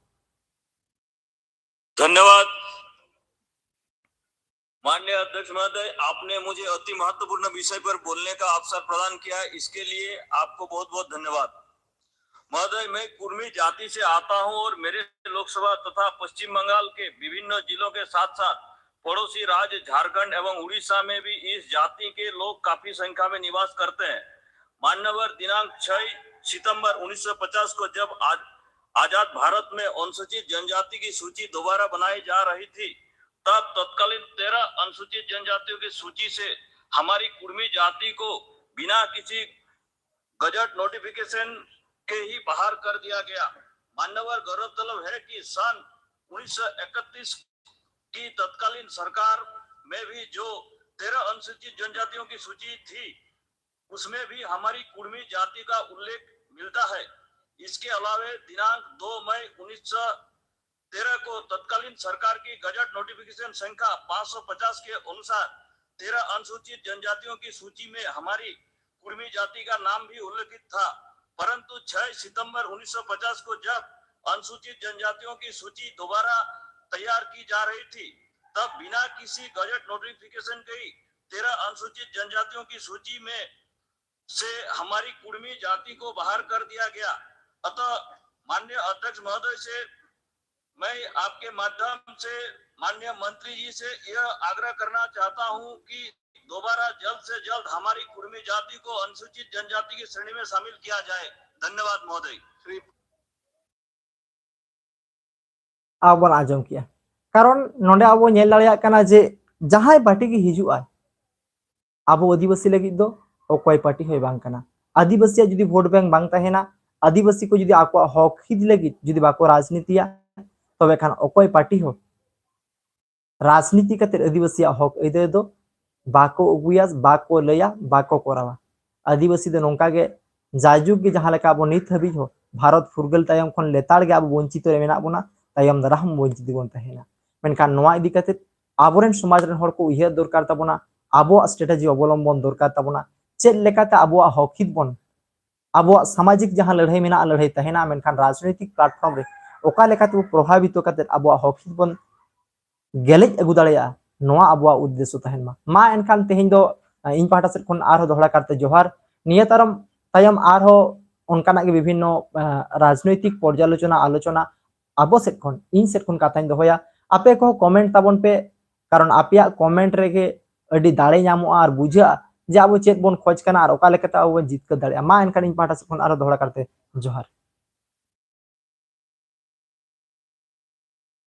धन्यवाद। माननीय अध्यक्ष महोदय, आपने मुझे अति महत्वपूर्ण विषय पर बोलने का अवसर प्रदान किया, इसके लिए आपको बहुत बहुत धन्यवाद। महोदय, मैं कुर्मी जाति से आता हूं और मेरे लोकसभा तथा पश्चिम बंगाल के विभिन्न जिलों के साथ साथ पड़ोसी राज्य झारखंड एवं उड़ीसा में भी इस जाति के लोग काफी संख्या में निवास करते हैं। मान्यवर, दिनांक छह सितंबर उन्नीस सौ पचास को जब आज, आजाद भारत में अनुसूचित जनजाति की सूची दोबारा बनाई जा रही थी, तब तत्कालीन तेरह अनुसूचित जनजातियों की सूची से हमारी कुर्मी जाति को बिना किसी गजट नोटिफिकेशन के ही बाहर कर दिया गया। मान्यवर, गौरतलब है कि सन उन्नीस सौ इकतीस की तत्कालीन सरकार में भी जो तेरह अनुसूचित जनजातियों की सूची थी, उसमें भी हमारी कुर्मी जाति का उल्लेख मिलता है। इसके अलावे दिनांक दो मई उन्नीस सौ तेरह को तत्कालीन सरकार की गजट नोटिफिकेशन संख्या पाँच सौ पचास के अनुसार तेरह अनुसूचित जनजातियों की सूची में हमारी कुर्मी जाति का नाम भी उल्लेखित था, परंतु छह सितंबर उन्नीस सौ पचास को जब अनुसूचित जनजातियों की सूची दोबारा तैयार की जा रही थी, तब बिना किसी गजट नोटिफिकेशन के ही तेरह अनुसूचित जनजातियों की सूची में से हमारी कुर्मी जाति को बाहर कर दिया गया। अतः माननीय अध्यक्ष महोदय से मैं आपके माध्यम से माननीय मंत्री जी से यह आग्रह करना चाहता हूं कि दोबारा जल्द से जल्द हमारी कुर्मी जाति को अनुसूचित जनजाति की श्रेणी में शामिल किया जाए। धन्यवाद महोदय। श्री ᱟᱵᱚ ᱵᱚᱱ ᱟᱸᱡᱚᱢ ᱠᱮᱜᱼᱟ᱾ ᱠᱟᱨᱚᱱ ᱱᱚᱰᱮ ᱟᱵᱚ ᱧᱮᱞ ᱫᱟᱲᱮᱭᱟᱜ ᱠᱟᱱᱟ ᱡᱮ ᱡᱟᱦᱟᱸᱭ ᱯᱟᱨᱴᱤ ᱜᱮ ᱦᱤᱡᱩᱜ ᱟᱭ, ᱟᱵᱚ ᱟᱹᱫᱤᱵᱟᱹᱥᱤ ᱞᱟᱹᱜᱤᱫ ᱫᱚ ᱚᱠᱚᱭ ᱯᱟᱨᱴᱤ ᱦᱚᱸᱭ ᱵᱟᱝ ᱠᱟᱱᱟ᱾ ᱟᱹᱫᱤᱵᱟᱹᱥᱤᱭᱟᱜ ᱡᱩᱫᱤ ᱵᱷᱳᱴ ᱵᱮᱝᱠ ᱵᱟᱝ ᱛᱟᱦᱮᱱᱟ, ᱟᱹᱫᱤᱵᱟᱹᱥᱤ ᱠᱚ ᱡᱩᱫᱤ ᱟᱠᱚᱣᱟᱜ ᱦᱚᱠ ᱦᱤᱛ ᱞᱟᱹᱜᱤᱫ ᱡᱩᱫᱤ ᱵᱟᱠᱚ ᱨᱟᱡᱽᱱᱤᱛᱤᱭᱟ, ᱛᱚᱵᱮ ᱠᱷᱟᱱ ᱚᱠᱚᱭ ᱯᱟᱨᱴᱤ ᱦᱚᱸ ᱨᱟᱡᱽᱱᱤᱛᱤ ᱠᱟᱛᱮ ᱟᱹᱫᱤᱵᱟᱹᱥᱤᱭᱟᱜ ᱦᱚᱠ ᱟᱹᱭᱫᱟᱹᱨ ᱫᱚ ᱵᱟᱠᱚ ᱟᱹᱜᱩᱭᱟ, ᱵᱟᱠᱚ ᱞᱟᱹᱭᱟ, ᱵᱟᱠᱚ ᱠᱚᱨᱟᱣᱟ᱾ ᱟᱹᱫᱤᱵᱟᱹᱥᱤ ᱫᱚ ᱱᱚᱝᱠᱟ ᱜᱮ ᱡᱟᱭᱡᱩᱜᱽ ᱜᱮ ᱡᱟᱦᱟᱸ ᱞᱮᱠᱟ ᱟᱵᱚ ᱱᱤᱛ ᱦᱟᱹᱵᱤᱡ ᱦᱚᱸ ᱵᱷᱟᱨᱚᱛ ᱯᱷᱩᱨᱜᱟᱹᱞ ᱛᱟᱭᱚᱢ ᱠᱷᱚᱱ ᱞᱮᱛᱟᱲ ᱜᱮ ᱟᱵᱚ ᱵᱚᱧᱪᱤᱛ ᱨᱮ ᱢᱮᱱᱟᱜ ᱵᱚᱱᱟ, ᱛᱟᱭᱚᱢ ᱫᱟᱨᱟᱢ ᱦᱚᱸ ᱵᱚᱧᱪᱤᱛ ᱜᱮᱵᱚᱱ ᱛᱟᱦᱮᱱᱟ᱾ ᱢᱮᱱᱠᱷᱟᱱ ᱱᱚᱣᱟ ᱤᱫᱤ ᱠᱟᱛᱮ ᱟᱵᱚᱨᱮᱱ ᱥᱚᱢᱟᱡᱽ ᱨᱮᱱ ᱦᱚᱲ ᱠᱚ ᱩᱭᱦᱟᱹᱨ ᱫᱚᱨᱠᱟᱨ ᱛᱟᱵᱚᱱᱟ, ᱟᱵᱚᱣᱟᱜ ᱥᱴᱨᱮᱴᱮᱡᱤ ᱚᱵᱚᱞᱚᱢᱵᱚᱱ ᱫᱚᱨᱠᱟᱨ ᱛᱟᱵᱚᱱᱟ, ᱪᱮᱫ ᱞᱮᱠᱟᱛᱮ ᱟᱵᱚᱣᱟᱜ ᱦᱚᱠ ᱦᱤᱛ ᱵᱚᱱ, ᱟᱵᱚᱣᱟᱜ ᱥᱟᱢᱟᱡᱤᱠ ᱡᱟᱦᱟᱸ ᱞᱟᱹᱲᱦᱟᱹᱭ ᱢᱮᱱᱟᱜᱼᱟ, ᱞᱟᱹᱲᱦᱟᱹᱭ ᱛᱟᱦᱮᱱᱟ, ᱢᱮᱱᱠᱷᱟᱱ ᱨᱟᱡᱽᱱᱳᱭᱛᱤᱠ ᱯᱞᱟᱴᱯᱷᱚᱨᱢ ᱨᱮ ᱚᱠᱟ ᱞᱮᱠᱟᱛᱮ ᱯᱨᱚᱵᱷᱟᱵᱤᱛᱚ ᱠᱟᱛᱮ ᱟᱵᱚᱣᱟᱜ ᱦᱚᱠ ᱦᱤᱛ ᱵᱚᱱ ᱜᱮᱞᱮᱡ ᱟᱹᱜᱩ ᱫᱟᱲᱮᱭᱟᱜᱼᱟ, ᱱᱚᱣᱟ ᱟᱵᱚᱣᱟᱜ ᱩᱫᱽᱫᱮᱥᱥᱚ ᱛᱟᱦᱮᱱ ᱢᱟ᱾ ᱢᱟ ᱮᱱᱠᱷᱟᱱ ᱛᱮᱦᱮᱧ ᱫᱚ, ᱟᱸ, ᱤᱧ ᱯᱟᱦᱴᱟ ᱥᱮᱫ ᱠᱷᱚᱱ ᱟᱨᱦᱚᱸ ᱫᱚᱦᱲᱟ ᱠᱟᱨᱛᱮ ᱡᱚᱦᱟᱨ᱾ ᱱᱤᱭᱟᱹ ᱛᱟᱭᱚᱢ, ᱛᱟᱭᱚᱢ ᱟᱨᱦᱚᱸ ᱚᱱᱠᱟᱱᱟᱜ ᱜᱮ ᱵᱤᱵᱷᱤᱱᱱᱚ, ᱟᱸ, ᱨᱟᱡᱽᱱᱳᱭᱛᱤᱠ ᱯᱚᱨᱡᱟᱞᱳᱪᱚᱱᱟ, ᱟᱞᱳᱪᱚᱱᱟ ᱟᱵᱚ ᱥᱮᱫ ᱠᱷᱚᱱ, ᱤᱧ ᱥᱮᱫ ᱠᱷᱚᱱ ᱠᱟᱛᱷᱟᱧ ᱫᱚᱦᱚᱭᱟ᱾ ᱟᱯᱮ ᱠᱚᱦᱚᱸ ᱠᱚᱢᱮᱱᱴ ᱛᱟᱵᱚᱱ ᱯᱮ, ᱠᱟᱨᱚᱱ ᱟᱯᱮᱭᱟᱜ ᱠᱚᱢᱮᱱᱴ ᱨᱮᱜᱮ ᱟᱹᱰᱤ ᱫᱟᱲᱮ ᱧᱟᱢᱚᱜᱼᱟ ᱟᱨ ᱵᱩᱡᱷᱟᱹᱜᱼᱟ ᱡᱮ ᱟᱵᱚ ᱪᱮᱫ ᱵᱚᱱ ᱠᱷᱚᱡᱽ ᱠᱟᱱᱟ ᱟᱨ ᱚᱠᱟ ᱞᱮᱠᱟᱛᱮ ᱟᱵᱚ ᱵᱚᱱ ᱡᱤᱛᱠᱟᱹᱨ ᱫᱟᱲᱮᱭᱟᱜᱼᱟ᱾ ᱢᱟ ᱮᱱᱠᱷᱟᱱ ᱤᱧ ᱯᱟᱦᱴᱟ ᱥᱮᱫ ᱠᱷᱚᱱ ᱟᱨᱦᱚᱸ ᱫᱚᱦᱲᱟ ᱠᱟᱨᱛᱮ ᱡᱚᱦᱟᱨ᱾